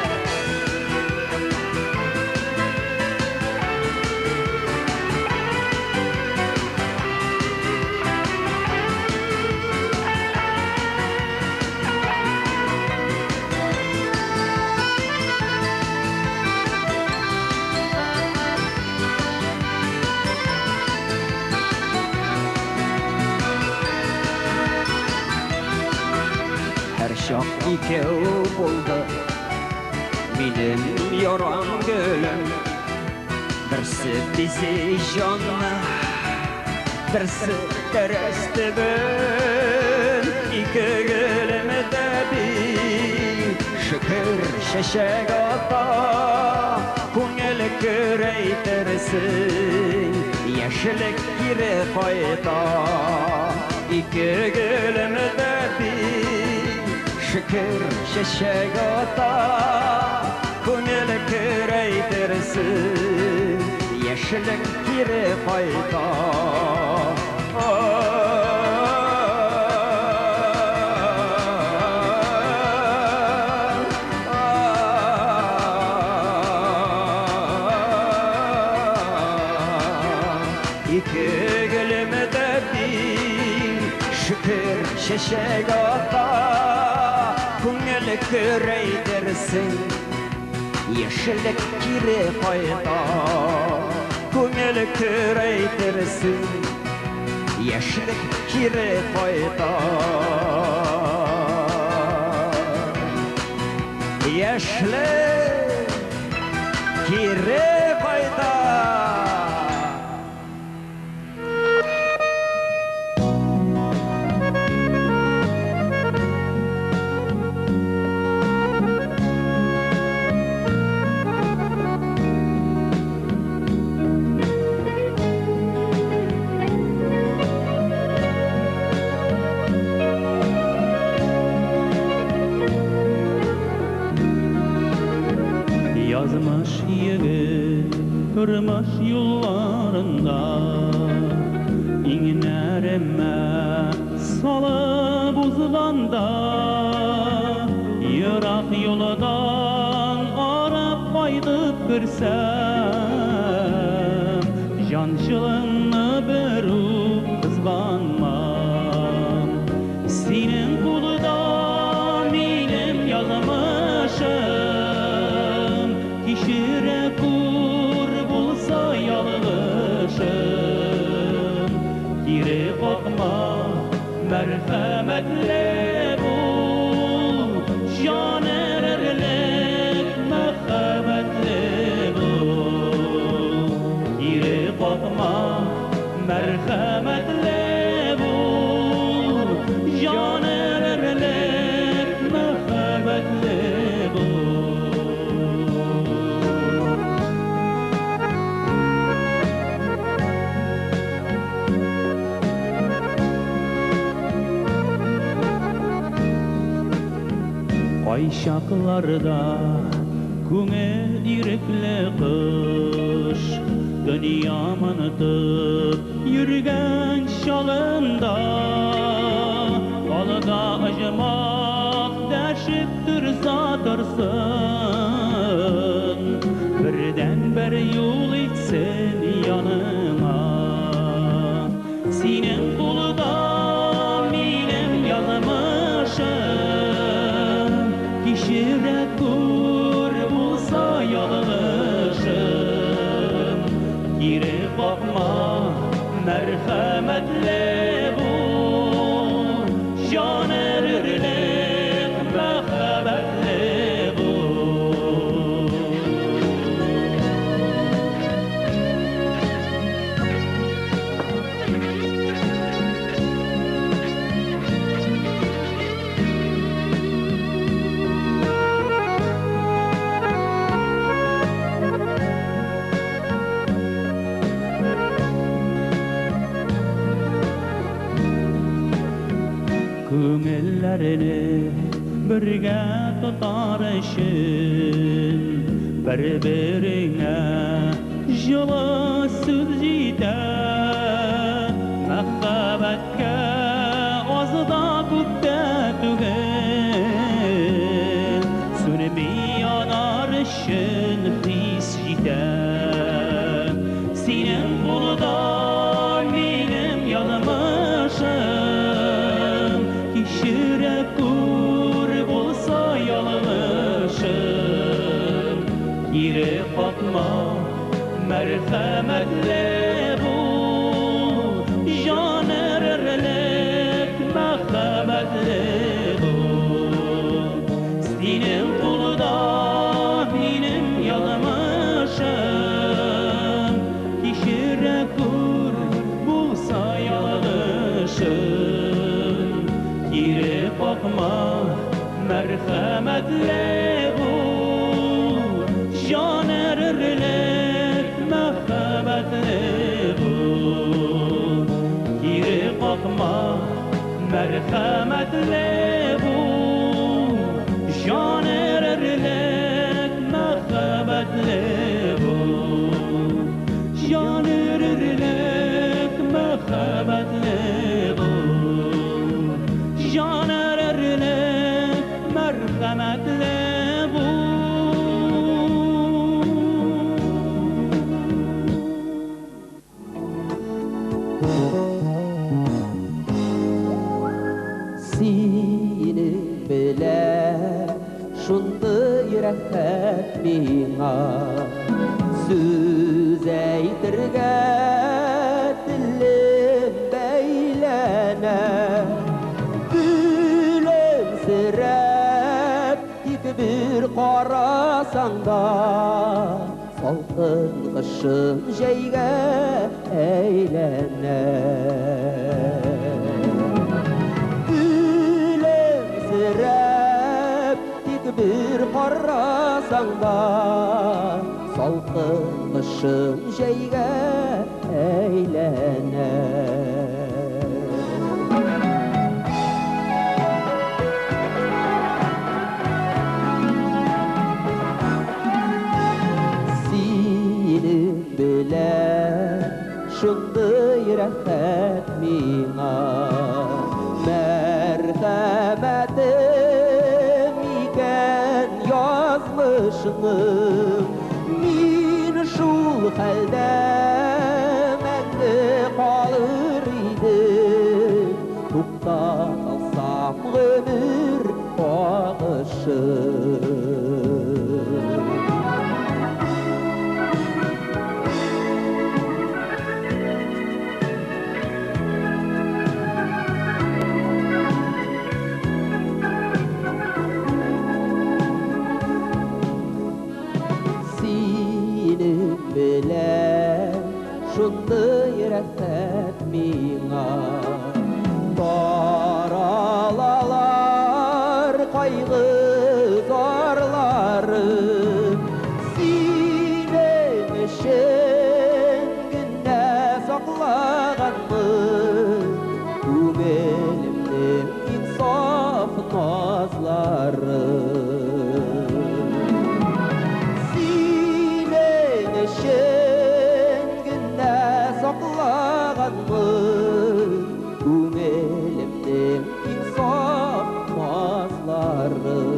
Speaker 7: Һәрчак икәү булды минем яран гөлем, берсе бизи җанны, берсе тәрәз төбен. Ике гөлем дә бик шөкер чәчәк ата, күңел көрәйтерсең, яшьлек кире кайта. Ике гөлем дә бик шөкер чәчәк ата, Күңел көрәйтерсен, яшьлек кире кайта. Ике гөлем дә бир, шөкер чәчәк ата, күңел көрәйтерсен, яшьлек кире кайта. Күңел көрәйтерсен, яшьлек кире кайта. Яшьлек кире кайта.
Speaker 5: Язмыш егет тормыш юлларында иңнәремә салып узганда, ерак юлдан арып кайтып керсәм, җан җылыңны бер үк кызганмам. Синең кулда минем язмышым, кичерә күр булса ялгышым. Кире какма, мәрхәмәтле бул, җан эрерлек мәхәббәтле бул. Кире какма, мәрхәмәтле бул, җан эрерлек мәхәббәтле бул. Кайчакларда күңел ирекле кыш, дөнья онытып йөргән чагында, алда оҗмах дәшеп торса торсын, бердән-бер юл итсен яныңа. Синең кулда минем язмышым, кичерә күр булса ялгышым. Кире какма, мәрхәмәтле бул, җан эрерлек мәхәббәтле бул. Күңелләрне бергә тотар өчен бер-береңә җылы сүз җитә. Мәхәббәткә аз да күп тә түгел, сүнми янар өчен хис җитә. Синең кулда минем язмышым, кичерә күр булса ялгышым. Кире какма, мәрхәмәтле бул, җан эрерлек мәхәббәтле бул. Синең кулда минем язмышым, кичерә күр булса ялгышым. Кире какма, мәрхәмәтле бул, җан эрерлек мәхәббәтле бул. Кире какма, мәрхәмәтле бул, җан эрерлек мәхәббәтле Мәрхәмәтле бул, җан өрерлек мәхәббәтле бул, җан өрерлек мәрхәмәтле бул.
Speaker 7: Синең белән шундый рәхәт миңа, сүз әйтергә телем бәйләнә. Көлемсерәп тик бер карасаң да, салкын кышым җәйгә әйләнә. Көлемсерәп тик бер карасаң да, салкын кышым җәйгә әйләнә. Синең белән шундый рәхәт миңа, мәрхәмәтем икән язмышның. Мин шул хәлдә мәңге калыр идем, туктаталсам гомер агышын. Синең белән шундый рәхәт миңа, таралалар кайгы зарларым. Синең өчен генә саклаганмын күңелемнең иң саф назларын. Синең өчен генә саклаганмын күңелемнең иң саф назларын.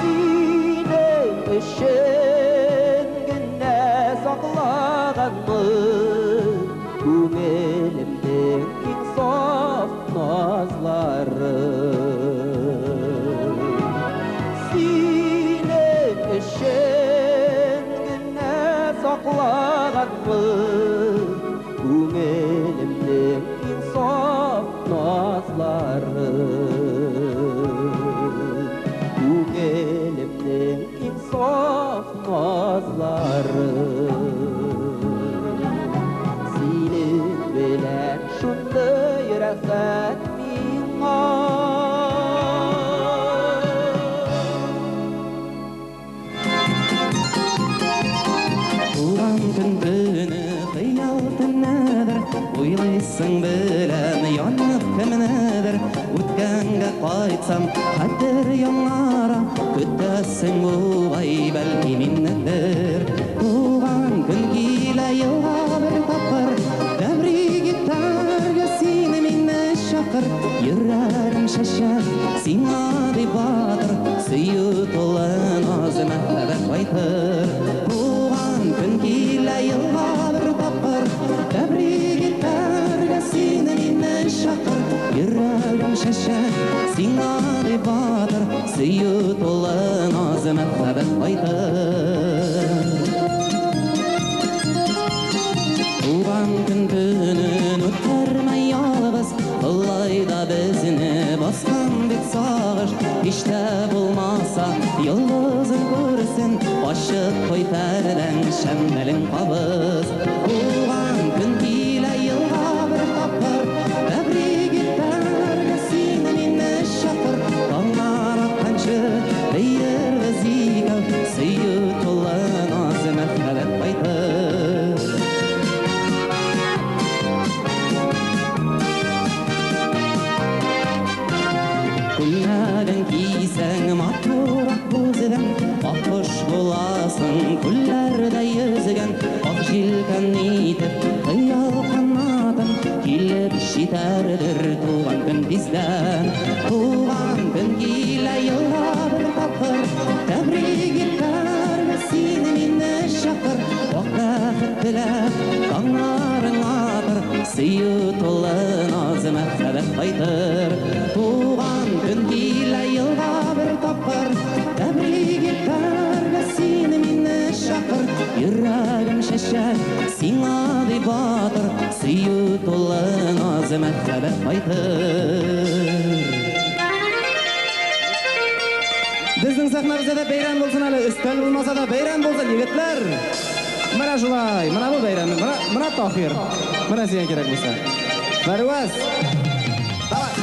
Speaker 7: Синең өчен генә саклаганмын күңелемнең иң саф назларын. Синең өчен генә саклаганмын күңелемнең иң саф назларын. Күңелемнең иң саф назларын. Синең белән шундый рәхәт миңа.
Speaker 4: Туган көн төне хыял төнедер, уйлыйсың беләм янып кемнедер. Үткәнгә кайтсам, хәтер яңара, көтәсең бугай, бәлки миннедер. Туган көн килә елга бер тапкыр, тәбрик итәргә сине мине чакыр. Йөрәгем чәчәк сиңа дип батыр, сөю тулы наз мәхәббәт кайтыр. Туган көн килә елга бер тапкыр, тәбрик итәргә сине мине чакыр. Йөрәгем чәчәк сиңа дип батыр, сөю тулы наз мәхәббәт кайтыр. Туган көн төнен үткәрмә ялгыз, Алай да безне баскан бит сагыш. Һич тә булмаса йолдызың күрсен, ачып куй пәрдәң, шәмнәлең кабыз. Туган көн килә елга бер тапкыр, тәбрик итәргә сине мине чакыр. Таңнар атканчы бәйрәм буласың, күлләрдә йөзгән ак җилкән итеп, хыял канатым килеп җитәрдер туган көн тиздән. Туган көн килә елга бер тапкыр, тәбрик итәргә син мине чакыр. Ак бәхет теләп таңнарың атыр, сөю тулы наз мәхәббәт кайтыр. Туган көн килә елга бер тапкыр, тәбрик итәргә син мине чакыр. Йөрәгем чәчәк сиңа дип батыр, сөю тулы наз мәхәббәт кайтыр. Безнең сәхнәбездә дә бәйрәм булсын әле, өстәл булмаса да бәйрәм булсын, егетләр. Менә шулай, менә бу бәйрәм, менә Таһир. Менә сиңа кирәк булса. Фәрваз. Давай.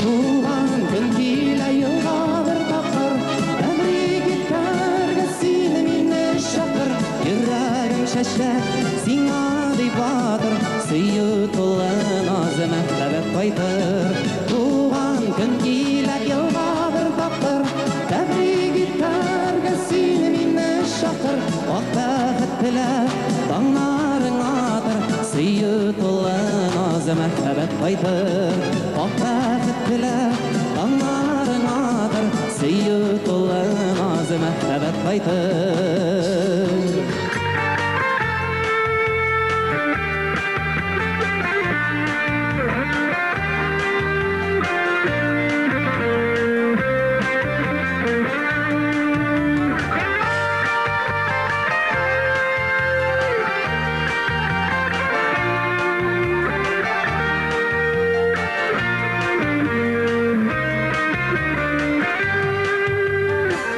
Speaker 4: Туган көн килә елга бер тапкыр, тәбрик итәргә син мине чакыр. Йөрәгем чәчәк сиңа дип батыр, сөю тулы наз мәхәббәт кайтыр. Туган көн килә елга бер тапкыр, тәбрик итәргә син мине чакыр. Ак бәхет теләп таңнарың атыр, сөю тулы наз мәхәббәт кайтыр. Ак бәхет теләп таңнарың атыр, сөю тулы наз мәхәббәт кайтыр.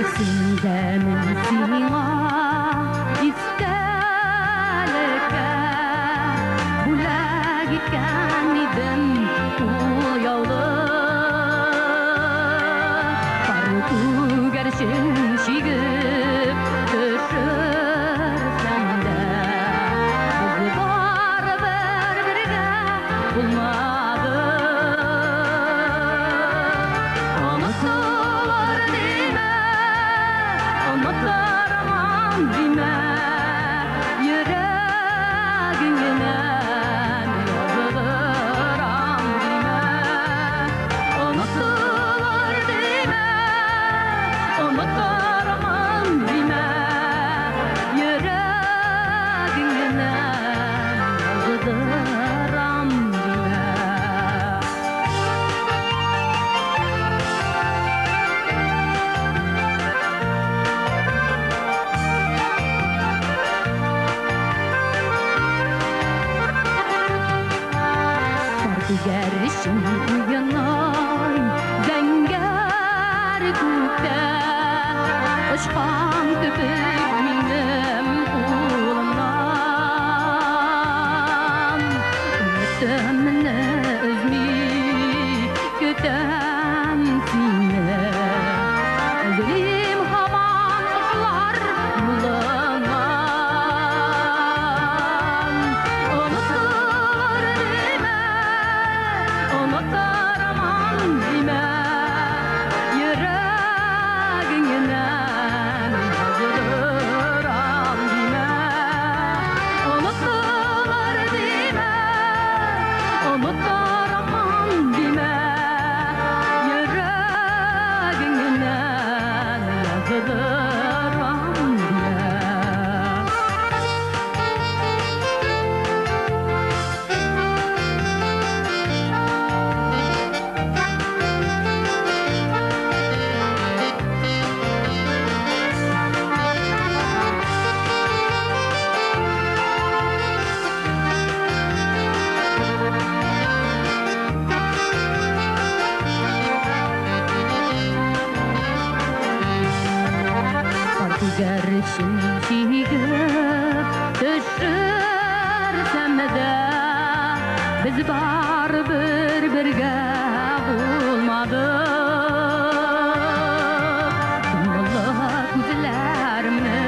Speaker 1: Исеңдәмен сиңа истәлеккә бүләк иткән идем ул яулык. Пар күгәрчен чигеп төшерсәм дә, без барыбер бергә булмадык. Онытылыр димә, онытырмын димә, йөрәгеңнән язылырам димә. Онытылыр димә, онытырмын димә, йөрәгеңнән язылырам димә. Пар күгәрчен уйный зәңгәр күктә, очкан кебек минем кулымнан. Өметемне өзми көтәм сине, эзлим һаман кошлар юлыннан. Онытылыр димә, онытырмын димә, йөрәгеңнән язылырам димә. Онытылыр димә, онытырмын димә, йөрәгеңнән язылырам димә. Пар күгәрчен чигеп төшерсәм дә, без барыбер бергә булмадык. Дымлы күзләремне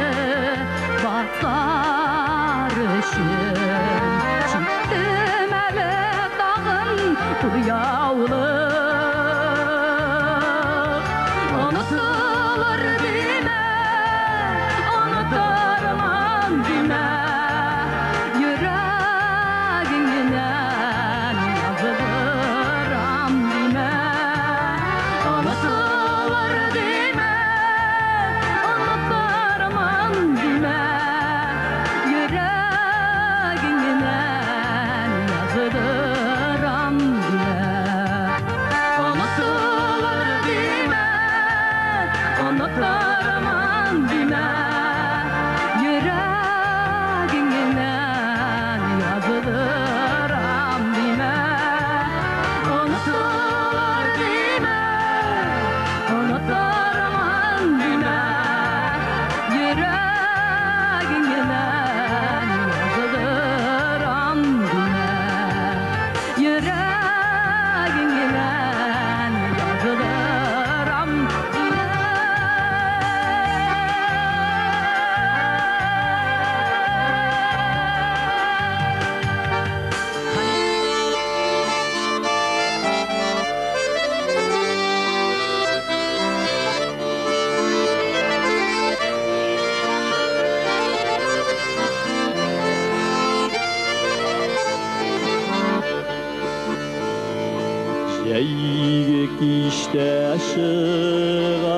Speaker 7: Җәйге кичтә чыгам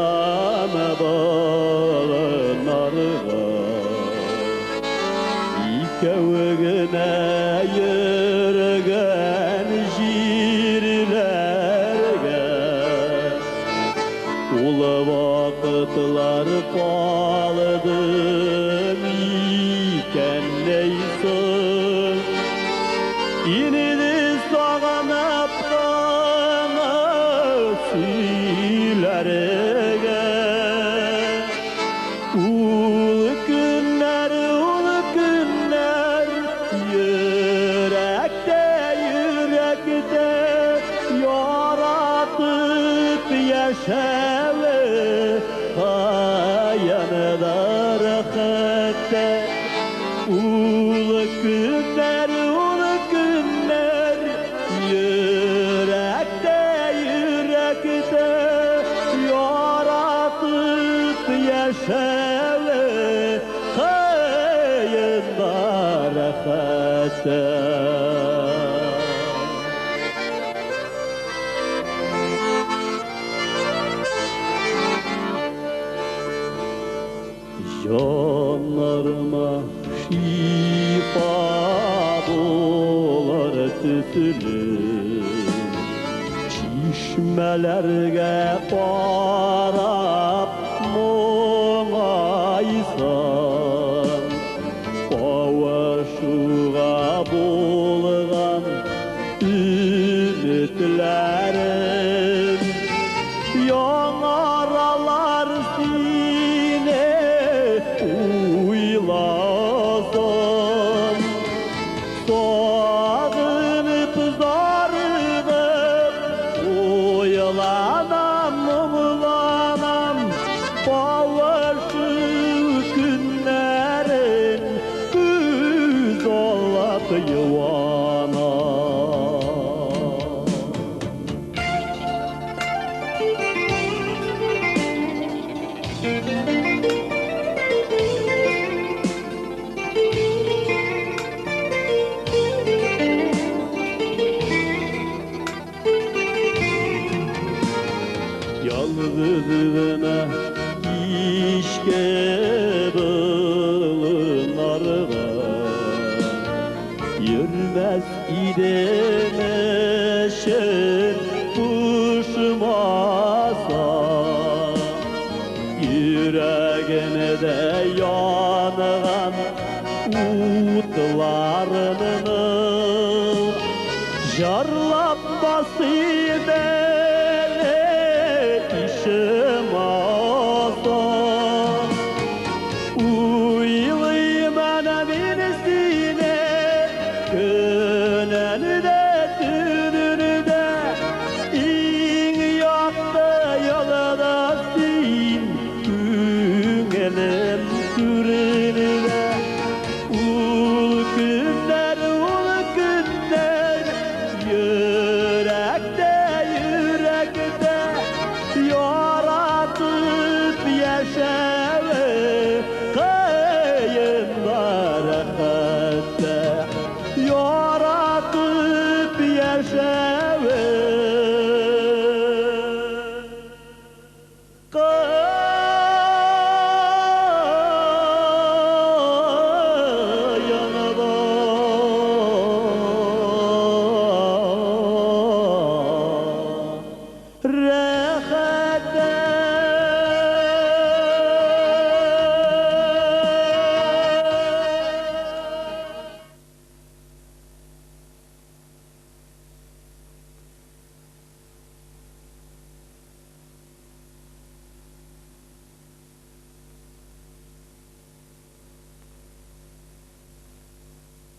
Speaker 7: болыннарга, Икәү генә йөргән җирләргә. Ул вакытлар калды микәннәй соң? Инде сагынып кына сөйләргә. Ул көннәр, ул көннәр йөрәктә, йөрәктә яратып яшәве каянда рәхәттә. Ул көннәр, ул көннәр йөрәктә, йөрәктә яратып яшәве каянда рәхәттә. Җаннарыма шифа булыр төсле, Чишмәләргә карап моңайсам, Кавышуга булган өметләрем Яңаралар сине уйласам. Сагынып, зарыгып, уйланам, моңланам, Кавышу көннәрен күз аллап юанам. Ялгыз гына кичке болыннарга Йөрмәс идем эчем пошмаса, Йөрәгемдә янган утларымны Җырлап басыйм әле ишемаса. Уйлыйм әнә мин сине көнен дә, төнен дә, Иң якты йолдыз син күңелем түрендә. Ул көннәр, ул көннәр йөрәктә, йөрәктә яратып яшәве кыенда рәхәттә. Яратып яшәве кыенда